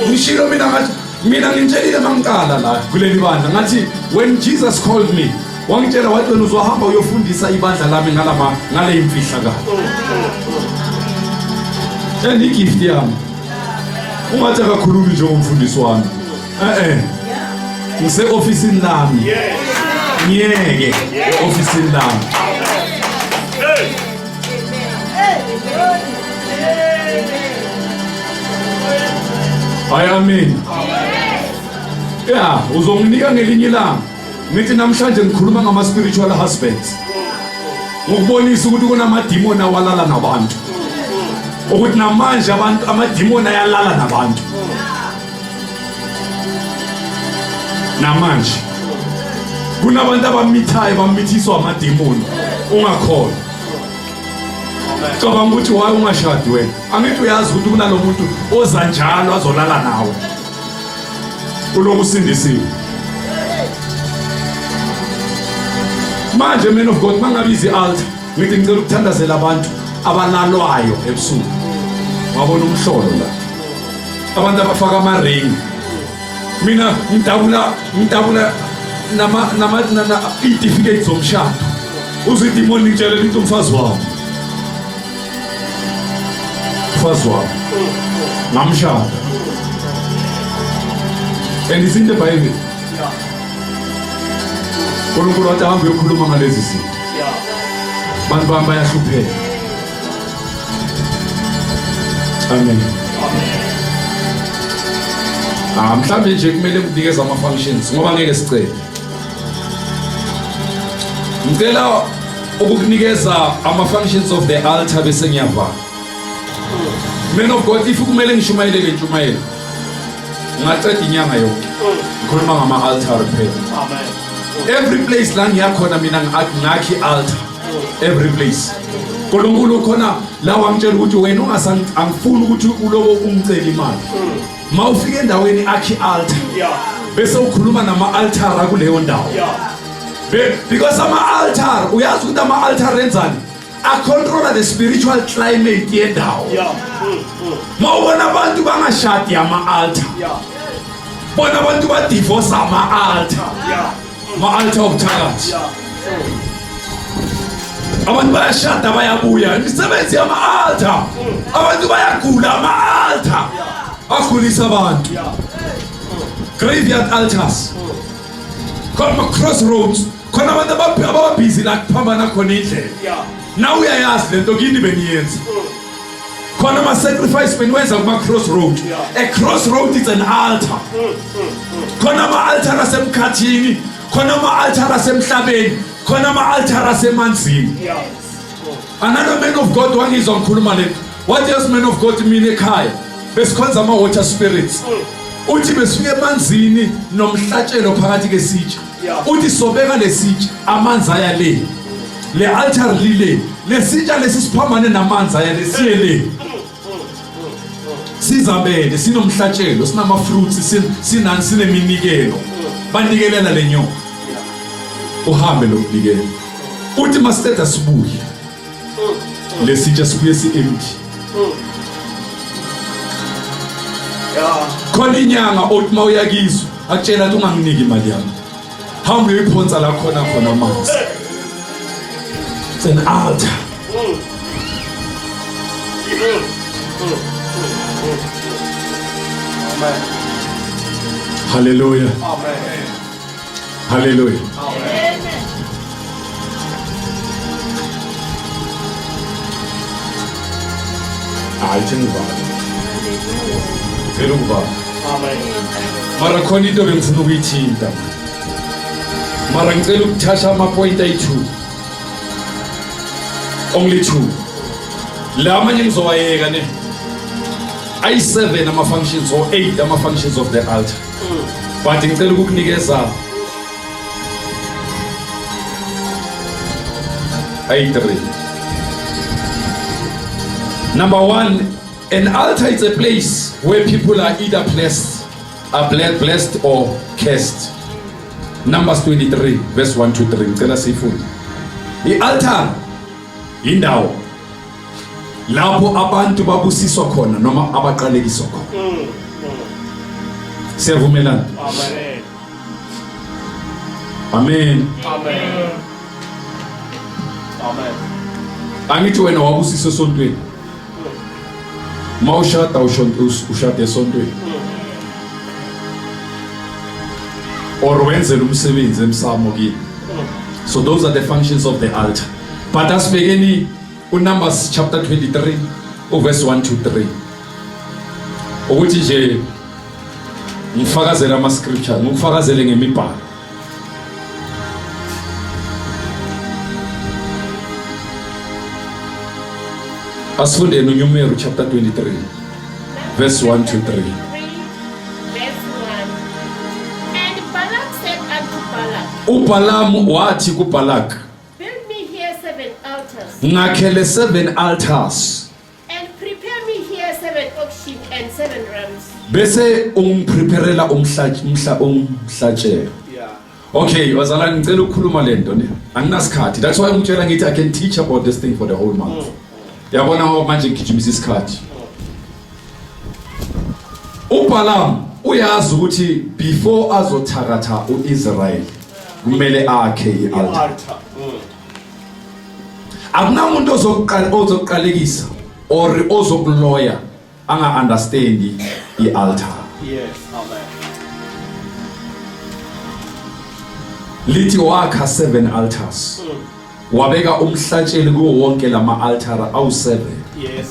Ngishilo mina ngathi mina ngitshelile mangiqala la kuleli bandla ngathi when Jesus called me wangitshela wathi wena uzohamba uyofundisa ibandla lami ngalama ngale imfihlakalo. And igift yami ungathi akakhulumi njengomfundisi wami. Eh eh. Ngise ofisini lami. Ngiyeke ofisini lami. Hey. Hayi amen. Yeah, uzonginika ngelinye ilanga. Ngithi namhlanje ngikhuluma ngama spiritual husbands. Ngokubonisa ukuthi kunamadimoni awalala nabantu. Ukuthi namanje abantu amadimoni ayalala nabantu. Namanje kunabantu abamithayo bamithiswa amadimoni ungakholwa. Cabanga ukuthi why ungashadi wena? Angithi uyazi ukuthi kunalomuntu oza njalo azolala nawe. Uloku usindisiwe. Manje man of God mangabizi altar ngithi ngicela ukuthandazela abantu abalalwayo ebusuku. Wabona umhlolo la. Abantu abafaka ama ring. Mina ngidabula ngidabula nama nama na itifiketi zomshado. Uze idimoni ngitshele lithi umfazi wami. Umfazi wami. Ngamshada. And it's in the Bible. uNkulunkulu wathi hambe uyokhuluma ngalezi zinto. Abantu bami bayahlupheka. Amen. Ah mhlambe nje kumele ngikunikeze ama functions ngoba ngeke sicele. Ngicela ukukunikeza ama functions of the altar bese ngiyavala. Man of God if kumele ngishumayele le ntshumayelo ngingaceda inyanga yonke. Ngikhuluma ngama altar kuphela. Amen. Every place la ngiyakhona mina ngakhi altar. Every place. uNkulunkulu khona la wangitshela ukuthi wena ungasan angifuni ukuthi ulobo ungicela imali. Mawufika endaweni akhi altar. Yeah. Bese ukhuluma nama altar kuleyo ndawo. Because ama altar, uyazi ukuthi ama altar enzani? Acontrola the spiritual climate yendawo. Mawubona abantu bangashadi ama altar. Bona abantu ba divorce ama altar. Ma altar obuthakathi. Abantu bayashada bayabuya, imisebenzi yama altar. Abantu bayagula ama altar. Agulisa abantu. Graveyard altars. Khona ama crossroads, khona abantu ababhizi la kuphambana khona indlela. Na uyayazi lento kini beniyenza. Khona ama sacrifice beniwenza kuma crossroad. A crossroad is an altar. Khona ama altar asemkhathini, khona ama altar asemhlabeni, khona ama altar asemanzini. Another man of God wangizwa ngikhuluma lento. What else man of God mina ekhaya besikhonza ama water spirits. Uthi besifike emanzini nomhlatshelo phakathi kesitsha. Uthi sobeka lesitsha amanzi aya le. Le altar lile. Lesitsha lesi siphambane namanzi aya lesiye le. Sizabele sinomhlatshelo sinama fruits sinani sineminikelo. Banikelela lenyoka. Uhambe lokunikela. Uthi masiqeda sibuye. Lesitsha sibuye si empty. Khona inyanga othi mawuyakizwa akutshela ukuthi unganginiki imali yami. Hamba uyoyiphonsa la khona khona amanzi. It's an altar. Amen. Hallelujah. Amen. Hallelujah. Amen. Hayi thengivale. Ngicela ukuvala. Amen. Mara khona into bengifuna ukuyithinta. Mara ngicela ukuthasha ama point ayi2. Only 2. La amanye ngizowayeka ne. Ayi7 ama functions or 8 ama functions of the altar. But ngicela ukukunikeza ayi3. Number 1, an altar is a place where people are either blessed, are blessed or cursed. Numbers 23 verse 1 to 3. Ngicela siyifunde. I-altar indawo lapho abantu babusiswa khona noma abaqalekiswa khona. Siyavumelana? Amen. Amen. Amen. Amen. Angithi wena wabusiswa esontweni. Mawushada ushada esontweni. Or wenzela umsebenzi emsamo kini. So those are the functions of the altar. But asibhekeni uNumbers chapter 23 uverse 1 to 3. Ukuthi nje ngifakazele ama scripture, ngikufakazele ngemibhalo. Asifundeni uNyumero chapter 23 verse 1 to 3. Verse 1. And Balak said unto Balak, uBalaam wathi kuBalak, Build me here 7 altars, ngakhele 7 altars and prepare me here 7 oxen and 7 rams. bese ungipreparela umhlatshelo. Okay, bazalwane ngicela ukukhuluma lento ne. Anginasikhathi. That's why ngitshela ngithi I can teach about this thing for the whole month. Yabona ngoba manje ngigijimisa isikhathi. uBalaam uyazi ukuthi before azothakatha uIsrael kumele akhe ialtar. Altar. Akunamuntu ozokuqala ozokuqalekisa or ozokuloya anga understand ialtar. Yes. Amen. Lithi wakha 7 altars. Wabeka umhlatshelo kuwo wonke lama altar awu7. Yes.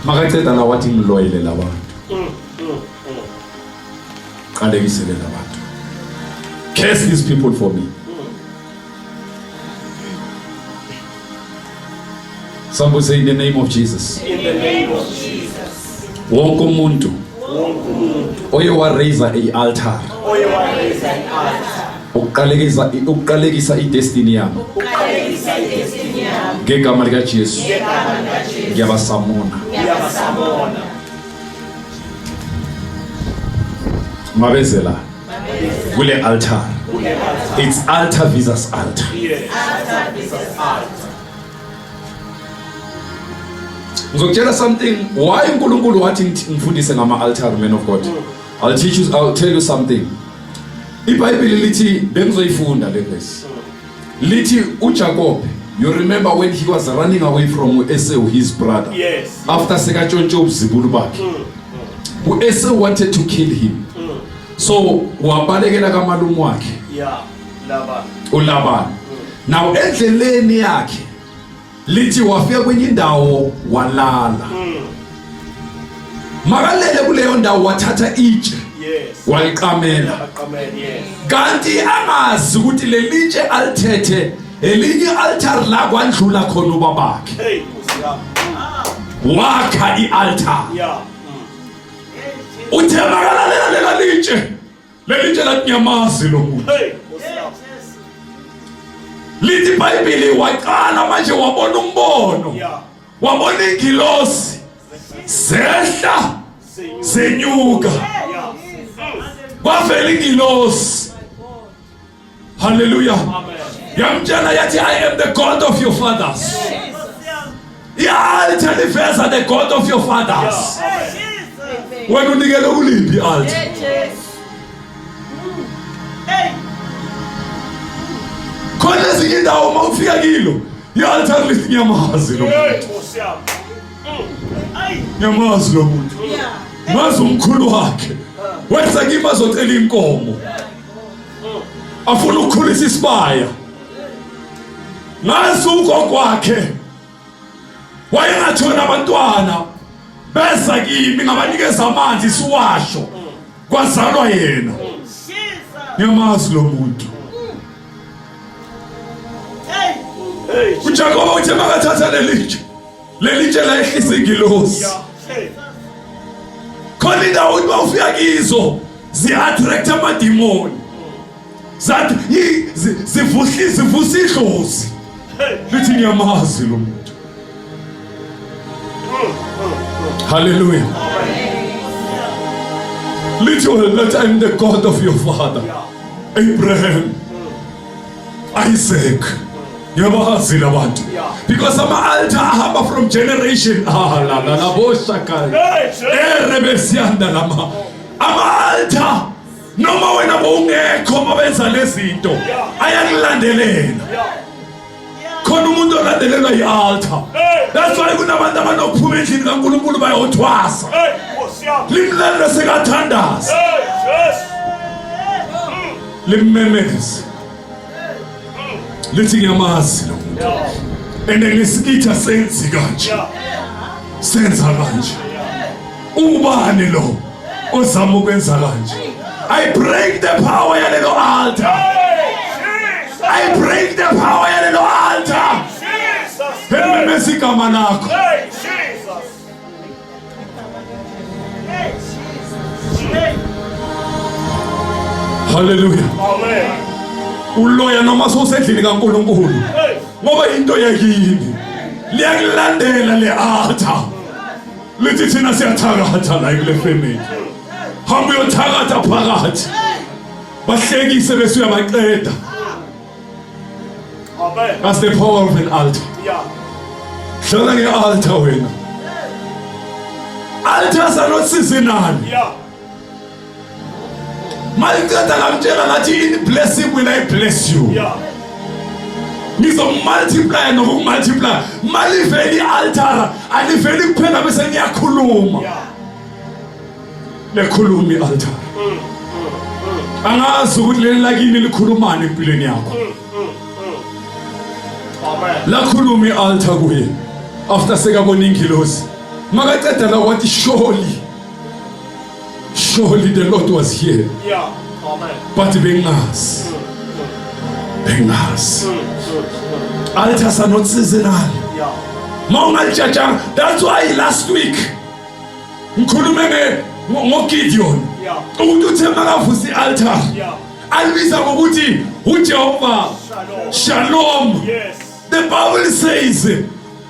Makaceda la wathi ngiloyele labantu. Qalekisele labantu. Curse these people for me. Somebody say in the name of Jesus. In the name of Jesus. Wonke umuntu oye wa raise a altar Oye wa raise an altar. ukuqalekisa idestiny yami Uqalekisa idestiny yami. ngegama lika Jesu Ngegama likaJesu. ngiyabasamona. Ngiyabasamona. Mabeze la kule altar. It's altar versus altar. Yes. Ngizokutshela something why uNkulunkulu wathi ngifundise ngama altar, man of God. I'll teach you, I'll tell you something. IBhayibheli lithi, bengizoyifunda le verse. Lithi uJacob, you remember when he was running away from Esau, his brother? Yes. After sekatshontshe ubuzibulo bakhe. UEsau wanted to kill him. So wabalekela kamalume wakhe. Yeah. Laban. uLaban. Now endleleni yakhe, lithi wafika kwenye indawo walala. Makalele kuleyo ndawo, wathatha itshe, waliqamela. Aqamela, yes. Kanti angazi ukuthi lelitshe alithethe elinye altar la kwandlula khona ubabakhe. Hey, Nkosi yami. Wakha ialtar. Uthe makalalela lela litshe, lelitshe lathi, "Ngiyamazi lo muntu." Hey, Nkosi yami. Lithi iBhayibheli waqala manje wabona umbono. Wabona ingilosi zehla zenyuka. Kwavela ingilosi, haleluya, yamtshela yathi, "I am the God of your fathers." I-altar liveza the God of your fathers. Wena unikele kuliphi i-altar? Hey. Khona ezinye indawo uma ufika kilo i-altar lithi, "Ngiyamazi lo Hey, muntu." Nkosi yami. "Ngiyamazi lo muntu. Ngazi umkhulu wakhe, wenza kimi azocela inkomo, afuna ukukhulisa isibaya. Ngazi ugogo wakhe, wayengatholi abantwana, beza kimi, ngabanikeza amanzi siwasho, kwazalwa yena. Ngiyamazi lo muntu." Hey. uJakoba uthe makathatha lelitshe, lelitshe layehlisa ingilosi. Hey. Khona indawo ukuthi bawufika kizo zi-attract amadimoni, zathi zivusa idlozi. Hey. Lithi, "Ngiyamazi lo muntu." Haleluya. Lithi that, "I'm the God of your father Abraham, Isaac." Ngiyabazi labantu because ama-altar ahamba from generation. Ah, la la la boshakaya. Hey, Jesus. Erebesiyanda lama ama-altar, noma wena bowungekho, mabenza lezi zinto ayakulandelela. Khona umuntu olandelelwa yi-altar. Hey. That's why kunabantu abanokuphuma endlini kaNkulunkulu bayothwasa. Hey, Nkosi yami. Limlalele sekathandaza. Hey, Jesus. Limmemeze, lithi, "Ngiyamazi lo muntu." And ngesikitha senzi kanje. Senza kanje. Ubani lo ozama ukwenza kanje? I break the power yalelo altar. Hey, Jesus. I break the power yalelo altar. Jesus. Emmemeza igama lakho. Hey, Jesus. Hey, Jesus. Hey. Haleluya. Amen. Uloya noma sowusendlini kaNkulunkulu. Hey. Ngoba into yakini liyakulandela le altar, lithi, "Thina siyathakatha la kule family. Hamba uyothakatha phakathi, bahlekise bese uyabaqeda." Amen. That's the power of an altar. Hlala nge-altar wena. Altars are not seasonal. Maliqeda ngamtshela ngathi, "In blessing will I bless you." Ngizomultiply nokumultiply. Maliveli i-altar, aliveli kuphela bese niyakhuluma. Lekhuluma i-altar. Angazi ukuthi leli lakini likhulumani empilweni yakho. Amen. Lakhuluma i-altar kuye after sekabona ingilosi. Makaceda la wathi, "Surely, surely the Lord was here." Amen. But bengazi, bengazi. Altars are not seasonal. Mawungalitshatshanga. That's why last week ngikhulume ngoGideon ukuthi uthe makavusa i-altar, alibiza ngokuthi uJehova Shalom. Shalom. The Bible says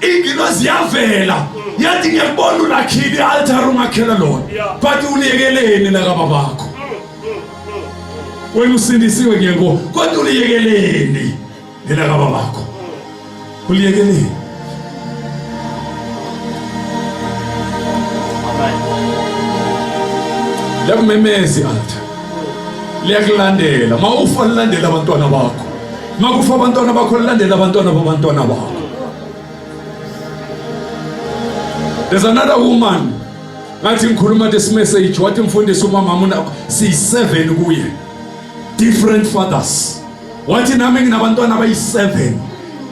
ingilosi yavela yathi, "Ngiyakubona ulakhile i-altar ungakhela lona, but uliyekeleni lakababakho?" Wena usindisiwe ngiyakubona, kodwa uliyekeleni elakababakho? Uliyekeleni? Liyakumemeza i-altar, liyakulandela. Ma ufa lilandela abantwana bakho, ma kufa abantwana bakho lilandela abantwana babantwana bakho. There's another woman, ngathi ngikhuluma this message, wathi mfundisi umama una siyi-7 kuye, different fathers. Wathi nami nginabantwana abayi-7,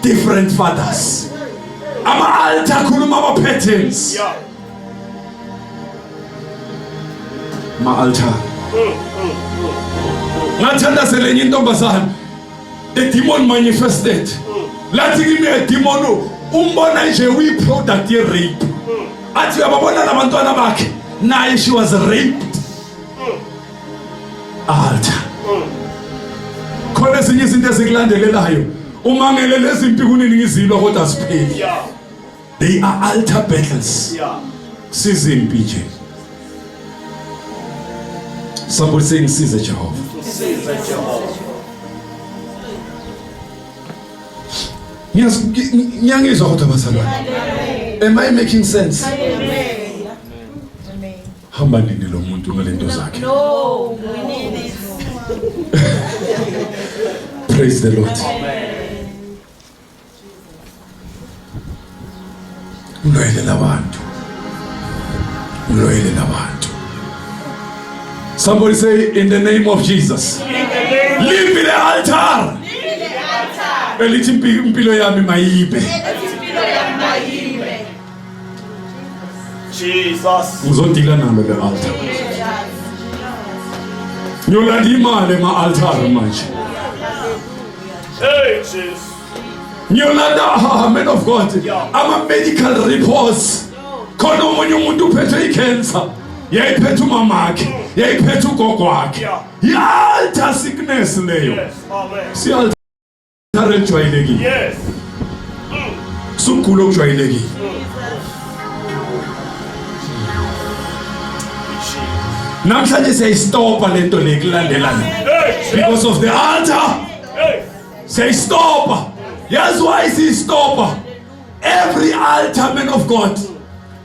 different fathers. Ama-altar akhuluma ama-patterns. Ma-altar. Ngathandazela enye intombazane, the demon manifested. Lathi kimi a demon umbona nje uyi-product ye-rape. Athi uyababona nabantwana bakhe, naye she was raped. Altar. Khona ezinye izinto ezikulandelelayo, umangele lezi mpi kunini ngizilwa kodwa azipheli. They are altar battles. Sizimpi nje. Somebody say ngisize Jehova. Ngisize Jehova. Ngiyangizwa kodwa bazalwane. Am I making sense? Hamba nini lo muntu ngalento zakhe? No, we need it. Praise the Lord. Uloyele labantu. Uloyele labantu. Somebody say in the name of Jesus. In the name Leave the altar. Elithi impilo yami mayibe. Jesus. Ngizodila nalo le altar. Ngiyolanda imali ema altar manje. Hey Jesus. Ngiyolanda, ah, man of God, ama medical reports. Khona omunye umuntu uphethwe icancer. Yayiphethe umamakhe, yayiphethe ugogo wakhe. I-altar sickness leyo. Yes. Amen. Si altar elijwayelekile. Yes. Sukugula okujwayelekile. Jesus. Namhlanje siyayistopa lento le kulandelana. Hey Jesus. Because of the altar. Hey. Siyayistopa. Yazi why siyistopa? Every altar, man of God,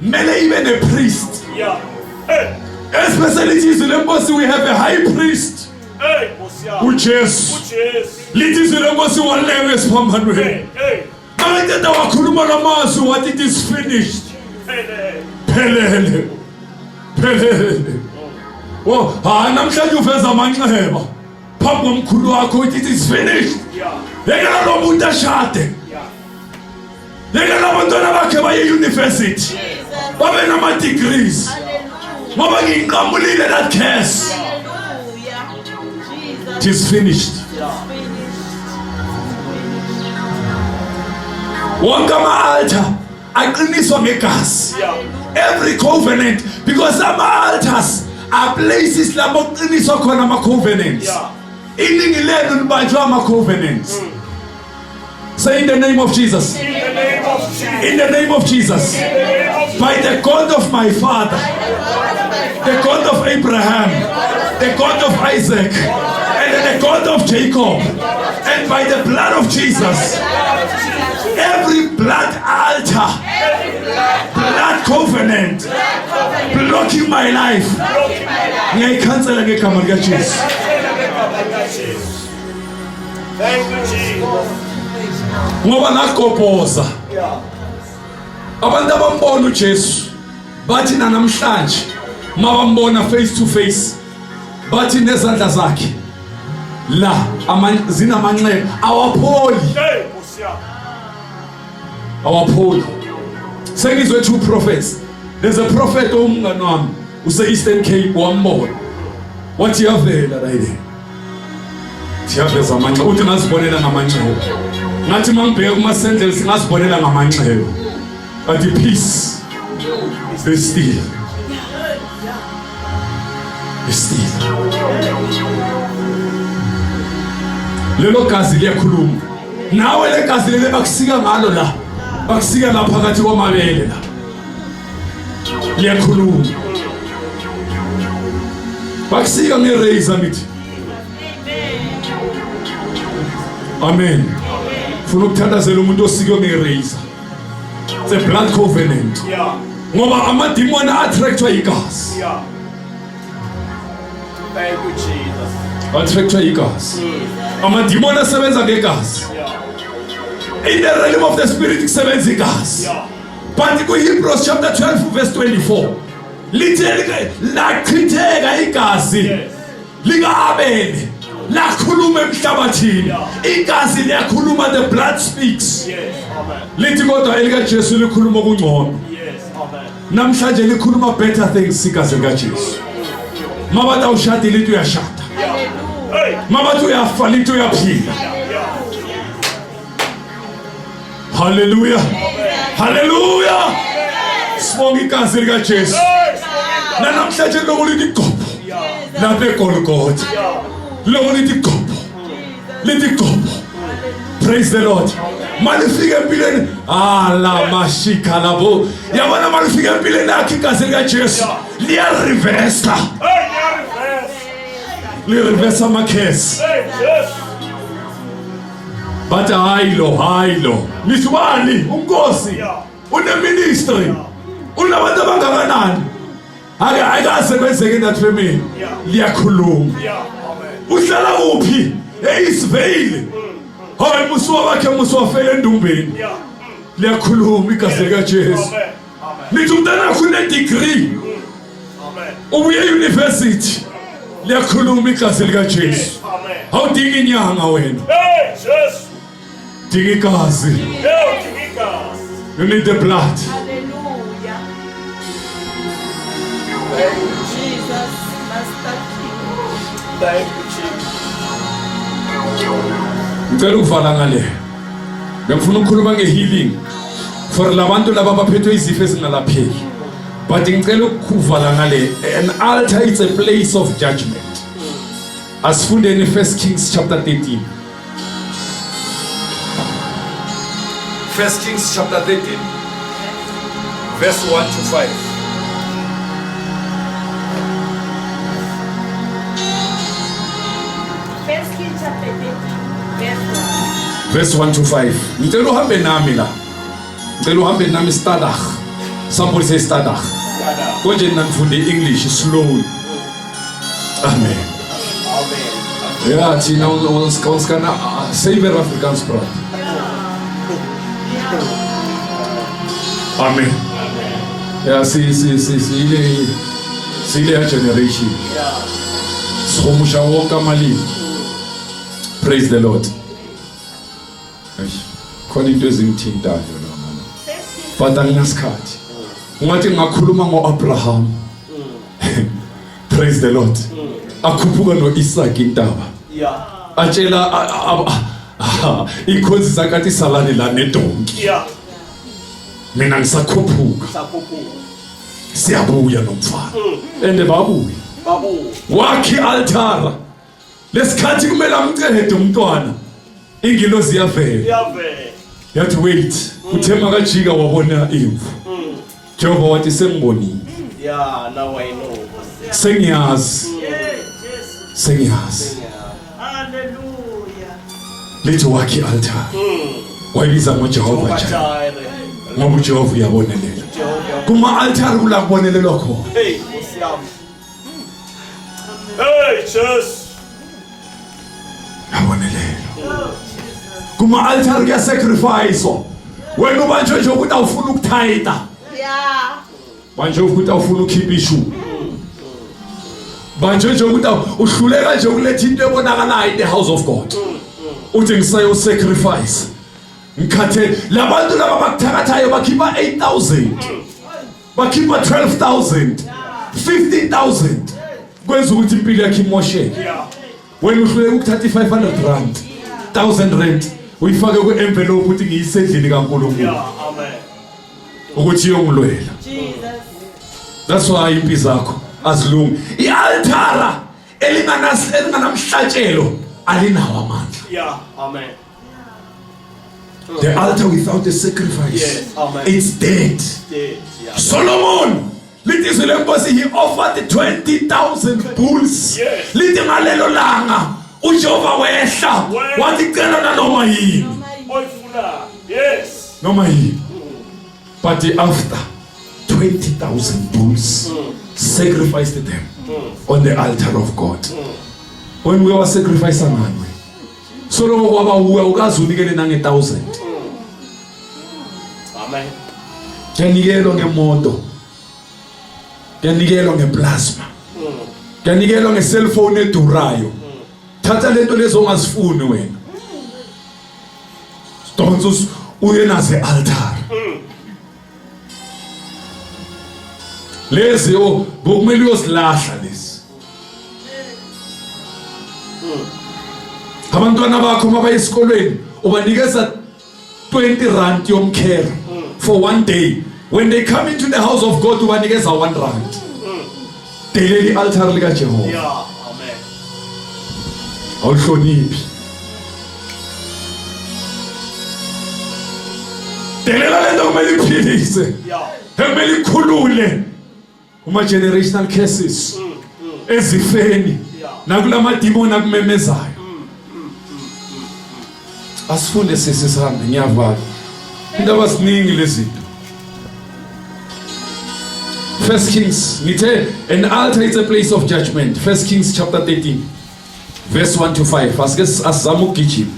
mele ibe ne-priest. Yeah. Hey. Especially izwi lenkosi, we have a high priest, Hey Nkosi yami. uJesu. uJesu. Lithi izwi lenkosi walenga esiphambanweni. Hey. Hey. Makaqeda wakhuluma lamazwi wathi it is finished. Hey. Phelele. Phelele. Oh, ha namhlanje uveza amanxeba phambi komkhulu wakho uthi it is finished. Yeah. Yekela lo muntu ashade. Yeah. Yekela abantwana bakhe baye university. Babe nama degrees. Ngoba nginqamulile that curse. Hallelujah. It is finished. Wonke ama-altar aqiniswa ngegazi. Yeah. Every covenant, because ama-altars are places lapho kuqiniswa khona ama-covenants. Yeah. Iningi lenu libanjwe ama-covenants. Say in the name of Jesus. In the name of Jesus. In the name of Jesus. In the name of By the God of my father, the God of Abraham, the God of Isaac, and the God of Jacob, and by the blood of Jesus, every blood altar, blood covenant blocking my life, ngiyayikhansela ngegama likaJesu. Thank you Jesus. Ngoba ngagobhoza. Yeah. Abantu abambona uJesu bathi namhlanje mabambona face to face, bathi nezandla zakhe la zinamanxeba awapholi. Hey Nkosi yami. Awapholi. Sengizwe two prophets. There's a prophet omngani wami use Eastern Cape, wambona wathi yavela la ile thiyaveza amanxeba, uthi ngazibonela ngamanxeba, ngathi mangibheka kuma sandals ngazibonela ngamanxeba, but peace be still, be still. Lelo gazi liyakhuluma nawe. Le gazi lele bakusika ngalo la, bakusika la phakathi kwamabele la, liyakhuluma. Bakusika ngerazor, ngithi Amen. Funa ukuthandazela umuntu osikwe ngerazor. It's a blood covenant. Yeah. Ngoba amadimoni attractwa igazi. Yeah. Thank you, Jesus. Attractwa igazi. Amadimoni asebenza ngegazi. Yeah. In the realm of the spirit kusebenza igazi. Yeah. But ku-Hebrews chapter 12 verse 24 lithe lachitheka igazi Yes. lika-Abele lakhuluma emhlabathini. Yeah. Igazi liyakhuluma, the blood speaks. Yes. Amen. Lithi kodwa elikaJesu likhuluma okungcono. Yes. Amen. Namhlanje likhuluma better things igazi likaJesu. Mabathi awushadi lithi uyashada. Hey. Mabathi uyafa lithi uyaphila. Yeah. Hallelujah. Hallelujah. Sibonga igazi likaJesu. Hey. Namhlanje lokhu lithi gobho. Yeah. Lapha eGolgotha. Yeah. Lokhu lithi gobho. Lithi gobho. Praise the Lord. Malifika empilweni ala mashika labo. Yabona malifika empilweni yakhe igazi likaJesu liya reverse. Hey, yeah, reverse. Li reverse amakhesi. Hey, Jesus. Bathi hayi lo, hayi lo. Nithi ubani? Unkosi. Yeah. Une ministry. Unabantu abangakanani? Ake ayikaze kwenzeke in that family. Yeah. Liyakhuluma. Yeah. Amen. Uhlala kuphi? EIsvale. Hayi musuwa wakhe musuwafela endumbeni. Yeah. Liyakhuluma igazi likaJesu. Amen. Amen. Lithi umntanakho une degree. Amen. Ubuye university. Liyakhuluma igazi likaJesu. Yes. Amen. Awudingi inyanga wena. Hey, Jesus. Dinga igazi. Hey, Jesus. You need the blood. Hallelujah. Jesus, Master King. Thank you, Jesus. Ngicela ukuvala ngale. Bengifuna ukukhuluma ngehealing for labantu laba abaphethwe izifo ezingalapheki. But ngicela ukuvala ngale. An altar is a place of judgment. Asifundeni 1 Kings chapter 13. 1 Kings chapter 13 verse 1 to 5. First Kings chapter 13, verse 1. Verse 1 to 5. Ngicela uhambe nami la. Ngicela uhambe nami stadig. Somebody say stadig. Konje nina nifunde English slowly. Amen. Amen. Ja, thina ons kan suiwer Afrikaans praat. Amen. Ja, si si si si ile generation. Yeah. Sihumusha wonke amalimi. Praise the Lord. Eish, khona into ezingithintayo la mama. First Kings But anginasikhathi. Ungathi ngingakhuluma ngoAbraham. Praise the Lord. Akhuphuka noIsaac intaba. Yeah. Atshela ikhonzi zakhe athi salani la nedonki. Yeah. Mina ngisakhuphuka. Sakhuphuka. Siyabuya nomfana. Ende babuya. Babu. Wakhi altara. Lesikhathi kumele amcede umntwana. Ingilozi yavela. Iyavela. Yathi wait, uthe makajika wabona imvu. Jehova wathi sengibonile. Yeah, now I know. Sengiyazi. Sengiyazi. Yeah. Hallelujah. Lithi wakhi altar. Wayibiza ngoJehova Jireh. Jireh. Ngoba uJehova uyabonelela. Jehovah. Kuma altar kula kubonelelwa khona. Hey, Nkosi yami. Hey, Jesus. Yabonelela. Kuma altar kuya sacrifice. Wena ubanjwe nje ukuthi awufuni ukuthayita. Yeah. Banjwe ukuthi awufuni ukukhipha ishu. Banjwe nje ukuthi uhluleka nje ukuletha into ebonakalayo in the house of God. Uthi ngisayo sacrifice. Ngikhathele labantu laba bakuthakathayo bakhipha 8000. Bakhipha 12000. 15000. Kwenza ukuthi impilo yakhe imosheke. Yeah. Wena uhluleka ukuthatha i500 rand. 1000 rand uyifake ku-envelope ukuthi ngiyise endlini kaNkulunkulu Yeah, amen. ukuthi iyongilwela. Jesus. That's why impi zakho azilungi. I-altara elinganamhlatshelo alinawo amandla. Yeah, amen. The altar without a sacrifice, Yes, amen. it's dead. Dead. Yeah. Solomon lithi izwi lenkosi he offered 20,000 bulls. Yes. Lithi ngalelo langa uJehova wehla wathi cela nanoma yini oyifuna. Yes. Noma yini. But after 20,000 bulls sacrificed them on the altar of God. When we were sacrifice ngani? Soloko kwaba uwe ukaze unikele nange 1000. Amen. Kuyanikelwa ngemoto. Kuyanikelwa ngeplasma. Kuyanikelwa ngecellphone edurayo. Thatha lento lezo ongazifuni wena. Donsa uye naze altar. Lezi o bokumele uyozilahla lezi. Abantwana bakho mabaye esikolweni ubanikeza 20 rand yomkhero for one day. When they come into the house of God ubanikeza 1 rand. Delela i-altar likaJehova. Yeah. Amen. Awuhloniphi. Delela lento kumele iphilise. Yeah. Ekumele ikhulule kuma generational curses. Ezifeni. Nakulama demon akumemezayo. Asifunde sisi sihambe ngiyavala. Indaba ziningi lezi zinto. First Kings ngithe an altar is a place of judgment. First Kings chapter 13 verse 1 to 5. Asike asizame ukugijima.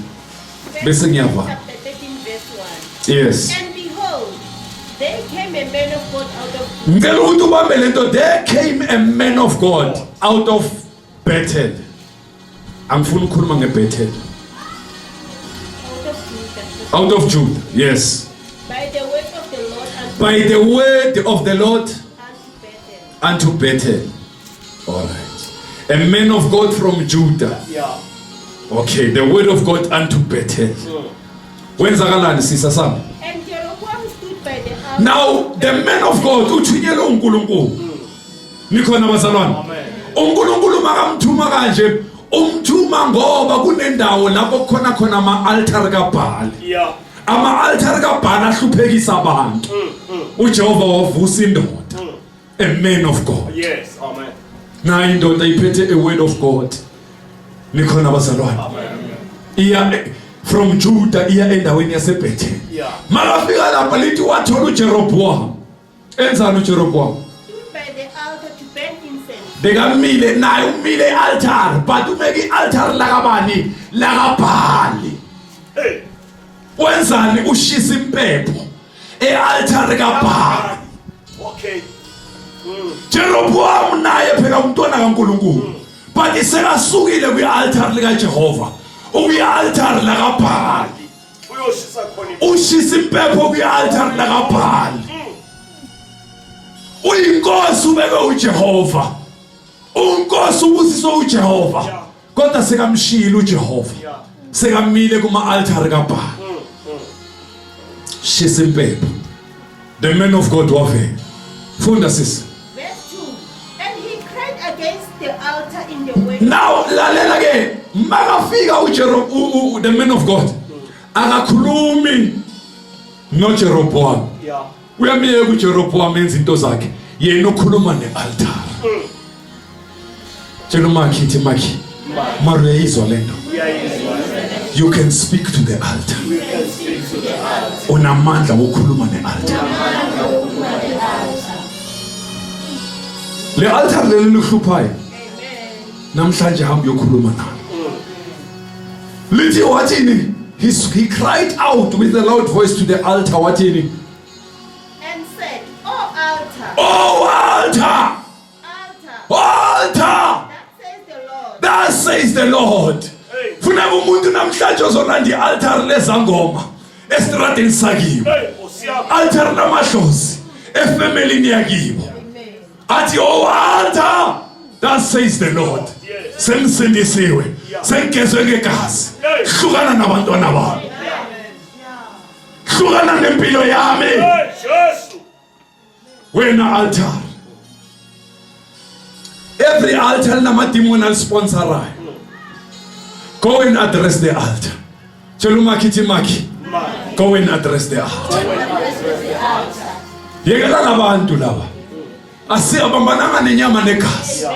Bese ngiyavala. Chapter 13 verse 1. Yes. And behold, there came a man of God out of Ngicela ukuthi ubambe lento there came a man of God out of Bethel. Angifuni ukukhuluma ngeBethel. out of Judah. Out of Judah. Yes. By the word of the Lord unto, By the word of the Lord unto Bethel. unto Bethel. All right. A man of God from Judah. Yeah. Okay, the word of God unto Bethel. Wenzakalani sisa sami? And Jeroboam stood by the altar. Now the man of God uthunyelwe uNkulunkulu. Nikhona bazalwane? Amen. uNkulunkulu makamthuma kanje umthuma ngoba kunendawo lapho khona khona ama-altar kaBhali. Yeah. Ama-altar kaBhali ahluphekisa abantu. uJehova wavusa indoda. A man of God. Yes. Amen. Nayi indoda iphethe a word of God. Nikhona bazalwane? Amen. Iya from Judah iya endaweni yaseBethel. Yeah. Makafika lapha lithi wathola uJeroboam. Enzani uJeroboam? Stood by the altar to burn incense. Bekamile naye umile i-altar but umeke i-altar lakabani lakaBhali. Hey. Wenzani ushisa impepho e-altar kaBhali. Okay. Jeroboam naye phela umntwana kaNkuluNkulu. But sekasukile kwi-altar likaJehova. Ukwi-altar lakaBhali. Uyoshisa khona. Ushisa impepho kwi-altar lakaBhali. Uyinkosi ubekwe uJehova. Unkosi ubusiswe uJehova. Kodwa sekamshilo uJehova. Yeah. Sekamile kuma-altar kaBhali. Shisa impepho. The man of God wavela. Funda sisi. Verse 2. And he cried against the altar in the way. Now lalela ke makafika uJero the man of God akakhulumi noJeroboam. Yeah. Uyamiyeka uJeroboam enza into zakhe yena ukhuluma nealtar. Tshela umakhi ithi makhi mara uyayizwa lento. Uyayizwa. You can speak to the altar. You can speak to the altar. Unamandla wokukhuluma nealtar. Le altar leli lihluphayo. Namhlanje hamba uyokhuluma nalo. Lithi wathini? He cried out with a loud voice to the altar wathini? And said, O altar, Oh altar! altar, Altar! that says the Lord. Thus says the Lord. Hey. Funeka umuntu namhlanje ozolanda i-altar lezangoma estradeni sakibo. Hey, Osiyami. Altar lamadlozi efemelini yakibo. Athi oh altar, thus says the Lord. Yes. Sengisindisiwe, sengigezwe ngegazi. Hlukana nabantwana bami. Hlukana nempilo yami. Hey, Jesu. Wena altar. Every altar linamadimoni alisponsораyo. Go and address the altar. Tshela umakhi ithi makhi. Go and address the altar. Yekela labantu laba. Asiyabambananga nenyama negazi.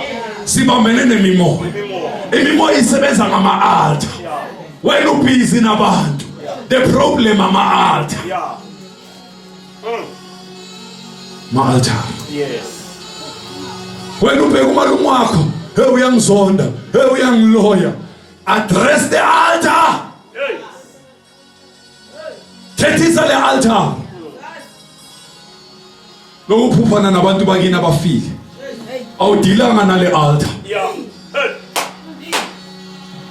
Sibambene nemimoya. Imimoya isebenza ngama-altar. Wena ubhizi nabantu. The problem ama-altar. Yeah. Ma-altar. Yes. Wena ubheka umalume wakho, hey uyangizonda, hey uyangiloya. Address the altar. Hey. Thethisa le altar. Lokuphuphana nabantu bakini abafile. Awudilanga nale altar. Yeah. Hey.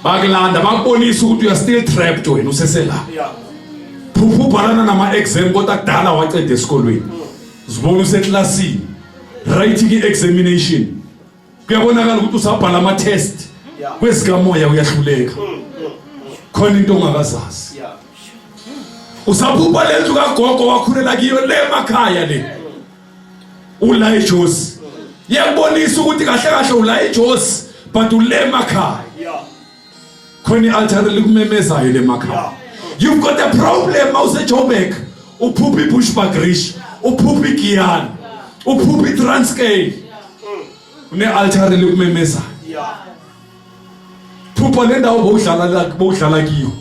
Bakulanda bakubonisa ukuthi you are still trapped wena usesela. Yeah. Phupha ubhalana nama exam kodwa kudala waqeda esikolweni. Uzibona useklasini. Writing i-examination. Kuyabonakala ukuthi usabhala ama test. Yeah. Kwezikamoya uyahluleka. Khona into ongakazazi. Yeah. Usaphupha lendlu kagogo wakhulela kiyo le emakhaya le. Ula eJozi. Iyakubonisa ukuthi kahle kahle ula eJozi but ule emakhaya. Yeah. Khona i-altar likumemezayo le emakhaya. You've got a problem mawuse Joburg. Uphupha iBushbuckridge, uphupha iGiyani, uphupha iTranskei. Une-altar likumemezayo. Yeah. Phupha le ndawo bowudlala la bowudlala kiyo.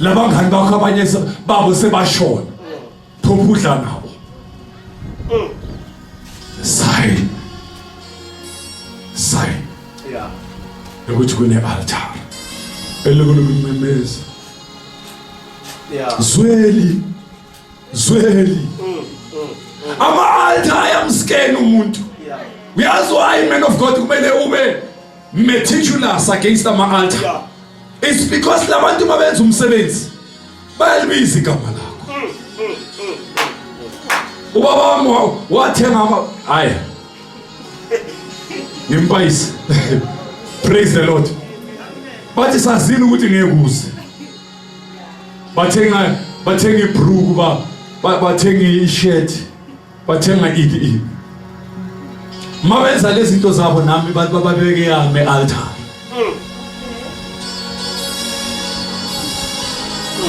Labangani bakho abanye babo sebashona. Phupha udla nabo. Sign. Sign. Yeah. Ukuthi kune-altar. Elokulumemeza. Yeah. Zweli. Zweli. Ama-altar ayamscan umuntu. Yeah. Uyazi why man of God kumele ube meticulous against ama-altar. Yeah. It's because labantu mabenza umsebenzi bayalibiza igama lakho. Ubaba wami wathenga ama hayi. Ngimpayise. Praise the Lord. Bathi sazini ukuthi ngeke uze. Bathenga ibruku ba bathenga ishirt. Bathenga iki. Mabenza lezi zinto zabo nami babeke yami altar.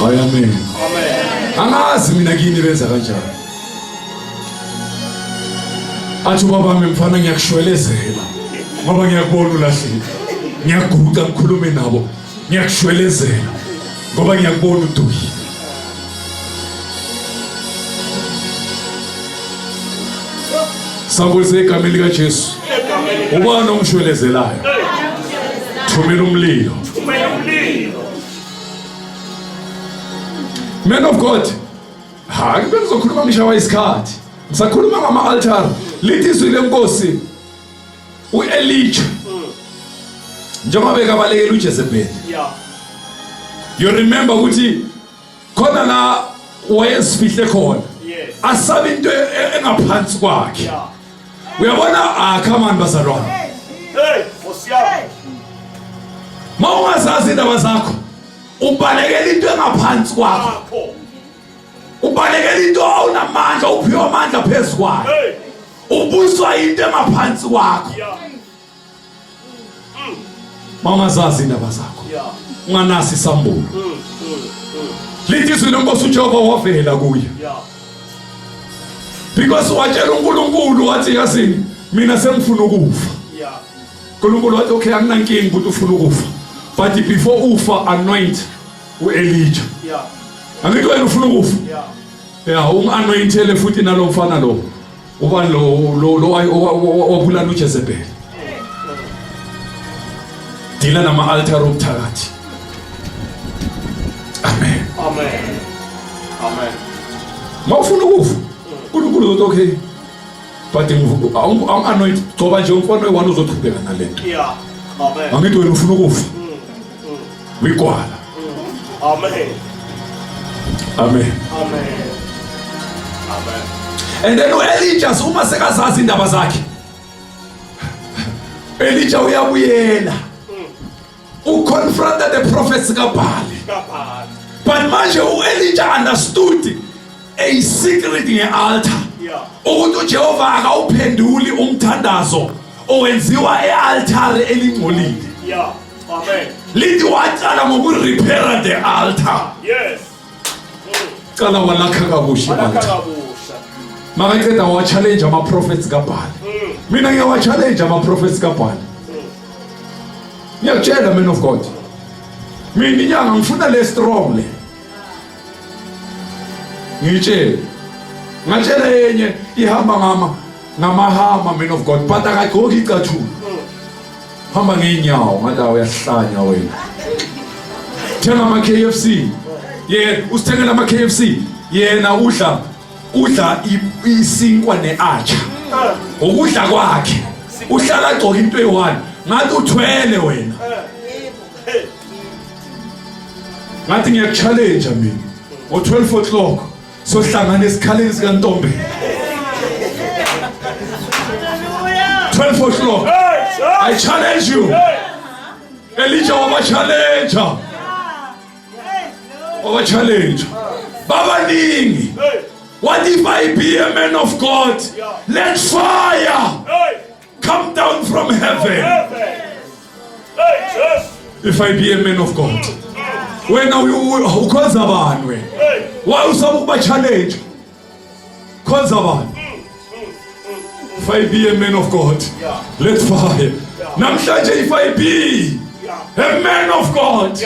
Hayi amen. Amen. Angazi mina kini benza kanjani. Athi ubaba wami mfana ngiyakushwelezela ngoba ngiyakubona ulahlile. Ngiyaguqa ngikhulume nabo. Ngiyakushwelezela ngoba ngiyakubona udukile. Sambulise egameni likaJesu. Egameni. Ubani ongishwelezelayo? Hey. Thumela umlilo. Thumela umlilo. Man of God. Ha, ngizokhuluma ngishawa isikhathi. Ngisakhuluma ngama altar. Lithi izwi lenkosi uElijah. Njengoba bekabalekela uJezebel. Yeah. You remember ukuthi khona la wayezifihle khona. Yes. Asabe into engaphansi kwakhe. Yeah. Uyabona ah come on bazalwane. Hey, Nkosi yami. Mawungazazi indaba zakho ubalekela into engaphansi kwakho. Akho. Ubalekela into awunamandla uphiwe amandla phezu kwayo. Hey. Ubuswa into engaphansi kwakho. Yeah. Mawungazazi indaba zakho. Yeah. Unganasi isambulo. Lithi izwi lenkosi uJehova wavela kuye. Yeah. Because watshela uNkulunkulu wathi yazini mina sengifuna ukufa. Yeah. uNkulunkulu wathi okay anginankinga ukuthi ufuna ukufa. But before ufa anoint uElijah. Yeah. Angithi wena ufuna ukufa. Yeah. Yeah, ungi-anointele futhi nalo mfana lo. Ubani lo wabulala uJezebel. Dila nama altar obuthakathi. Amen. Amen. Amen. Mawufuna ukufa, uNkulunkulu uzothi okay. But angi-anoint gcoba nje umfana oyi-one uzoqhubeka nalento. Yeah. Amen. Angithi wena ufuna ukufa. Uyigwala. Amen. Amen. Amen. Amen. And then uElijah uma sekazazi indaba zakhe. Elijah uyabuyela. Uconfronted the prophets kaBhali. Kabhali. But manje uElijah understood a secret ngealtar. Yeah. Ukuthi uJehova akawuphenduli umthandazo owenziwa ealtar elingcolile. Yeah. Amen. Lithi waqala ngokurepair the altar. Yes. Qala walakha kabusha Walakha i-altar. kabusha. Makaqeda wa challenge ama prophets kaBhali. Mina ngiyawa challenge ama prophets kaBhali. Ngiyakutshela man of God. Mina inyanga ngifuna le strong le. Ngitshele. Ngatshela yenye ihamba ngama ngamahama man of God but akagqoki icathulo. Hamba ngeenyawo ngathi uyahlanya wena. Thenga ama KFC. Yena usithengela ama KFC. Yena udla udla isinkwa neatsha. Ukudla kwakhe. Uhlala agqoka into eyi-one. Ngathi uthwele wena. Ngathi ngiyakuchallenge mina. Ngo-12 o'clock sohlangana esikhaleni sikaNtombe. 12 o'clock. I challenge you. Elijah waba-challenge. Waba-challenge. Babaningi. What if I be a man of God? Let fire come down from heaven. If I be a man of God. Wena ukhonza bani wena? Why usaba ukuba challenge? Khonza bani? If I be a man of God, let fire. Namhlanje if I be a man of God,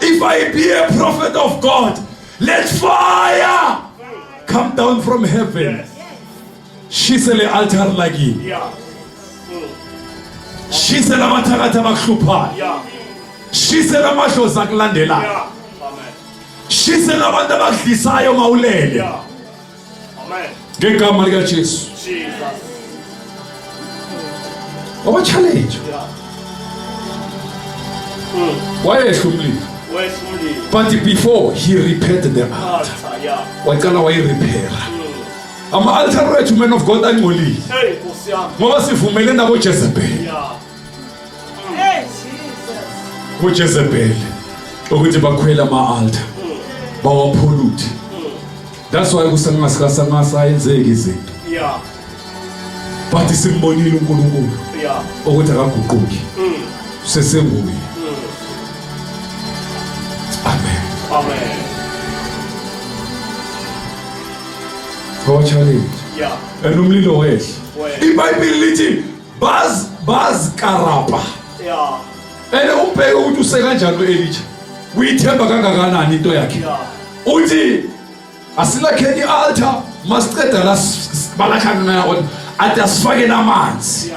if I be a prophet of God, let fire come down from heaven. Shise le altar lakini. Shise labathakathi abakuhluphayo. Shise lamadlozi akulandelayo. Shise labantu abakudlisayo mawulele. Amen. Ngegama lika Jesu. Jesus. Waba challenge. Yeah. Wayehla umlilo. Wehla umlilo. But before he repaired the altar. Altar, yeah. Waqala wayirepair. Ama altar wethu man of God angcolile. Hey, Nkosi yami. Ngoba sivumele nabo Jezebel. Yeah. Hey, Jesus. KuJezebel ukuthi bakhwela ama altar. Bawapollute. That's why kusengasikasangasa yenzeki izinto. But simbonile uNkulunkulu ukuthi akaguquki. Sesenguye. Amen. Amen. Power challenge. And umlilo wehla. Wehla. IBhayibheli lithi baz bazkarapa. And umbheke ukuthi usekanjani uElijah. Uyithemba kangakanani into yakhe. Uthi asilakheni ialtar masiqeda la balakha ngayo athi asifakele amanzi.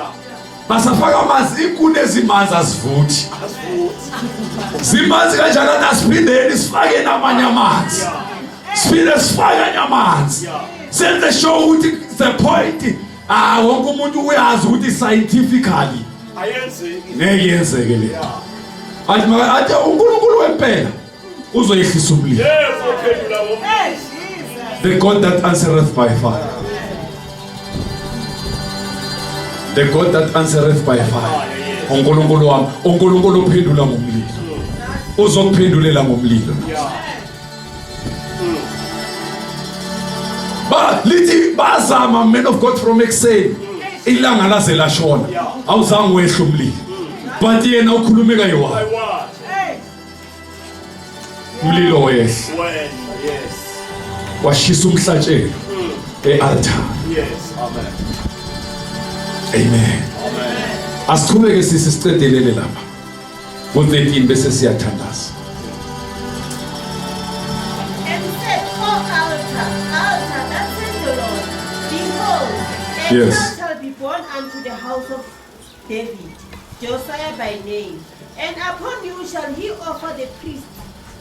Basafaka amanzi inkuni ezimanzi azivuthi. Asivuthi. Zimanzi kanjani athi asiphindeni sifake namanye amanzi. Siphinde sifake amanzi. Senze sure ukuthi the point ah wonke umuntu uyazi ukuthi scientifically Ayenzeki. ngeke yenzeke le. Athi maka athi uNkulunkulu wempela uzoyehlisa umlilo. Yebo, phendula ngomlilo. Hey, Jesus. The God that answereth by fire. The God that answereth by fire. uNkulunkulu wami, uNkulunkulu uphendula ngomlilo. Uzokuphendulela ngomlilo. Ba lithi bazama man of God from ekuseni. Ilanga laze lashona. Awuzange wehla umlilo. But yena ukhulume kayi-one. I want. Hey. Umlilo wehla. Wehla, yes. Washisa umhlatshelo e-altar. Yes, amen. Amen. Amen. Asiqhubeke sisi sicedelele lapha. Ngo-13 bese siyathandaza. And said, O altar, altar, thus says the Lord, behold, a child shall be born unto the house of David, Josiah by name. And upon you shall he offer the priest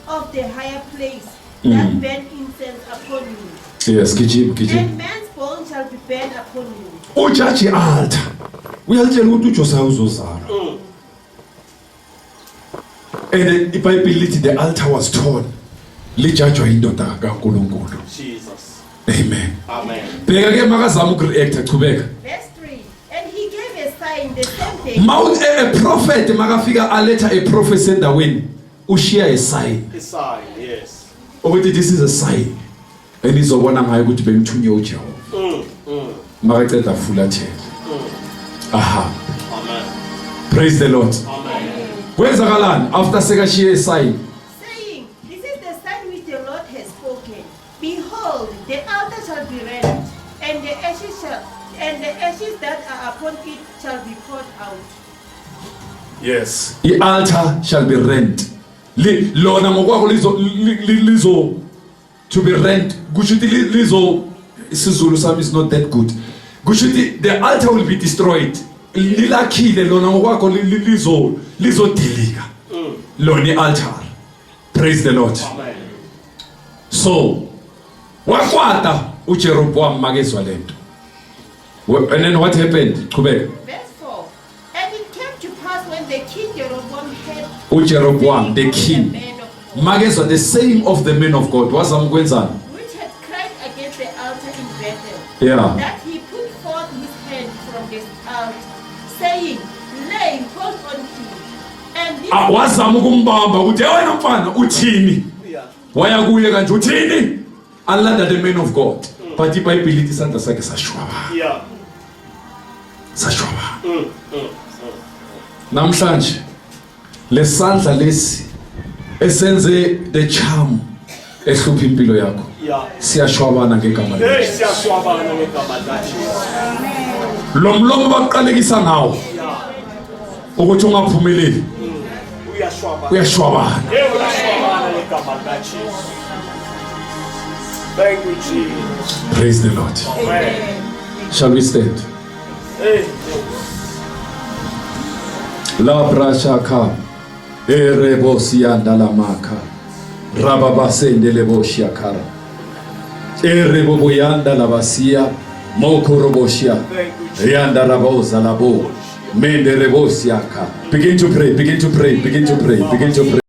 of the higher place that burn incense upon you. Yes, gijima gijima. And man's bone shall be burned upon you. Ujaji altar. Uyalitshela ukuthi uJosiah uzozalwa. And iBhayibheli lithi the altar was torn. Lijajwa indoda kaNkulunkulu. Jesus. Amen. Amen. Bheka ke makazama ukureact chubeka. Verse 3. And he gave a sign the same day. Mount a prophet makafika aletha a prophecy endaweni ushiya a sign. A sign, yes. Ukuthi this is a sign. Enizobona ngayo ukuthi bengithunywe uJehova. Makaceda fulathele. Aha. Amen. Praise the Lord. Amen. Kwenzakalani after sekashiye a sign? Saying, This is the sign which the Lord has spoken. Behold, the altar shall be rent, and the ashes that are upon it shall be poured out. Yes. I-altar shall be rent. Lona ngokwako lizo lizo to be rent kusho ukuthi lizo, isiZulu sami is not that good, kusho ukuthi the altar will be destroyed. Lilakhile lona ngokwakho lizo lizodilika lona i-altar. Praise the Lord. Amen. So wakwata uJeroboam makezwa lento. And then what happened? Qhubeka. Verse 4. And it came to pass when the king Jeroboam heard uJeroboam the of king the men of God, makezwa the same of the men of God, wazama ukwenzani? Which had cried against the altar in Bethel, that he put forth his hand from the altar, saying, "Lay hold on him." And this Ah, wazama ukumbamba ukuthi, "Hey, wena mfana, uthini?" Waya kuye kanje, "Uthini?" Alanda the man of God, but iBhayibheli lithi isandla sakhe sashwaba. Sashwaba. Namhlanje lesandla lesi esenze the charm ehlupha impilo yakho siyashwabana ngegama Hey, likaJesu. siyashwabana ngegama likaJesu. Lo mlomo baqalekisa ngawo ukuthi ungaphumeleli Uyashwabana. uyashwabana. Hey, uyashwabana ngegama likaJesu. Thank you, Jesus. Praise the Lord. Amen. Shall we stand? Hey. La brashaka erebosianda lamaka rababasende leboshiakara ereboboyanda labasia mokoroboshia Thank you, Jesus. yanda raboza labo mende rebosiaka. Begin to pray, begin to pray, begin to pray, begin to pray.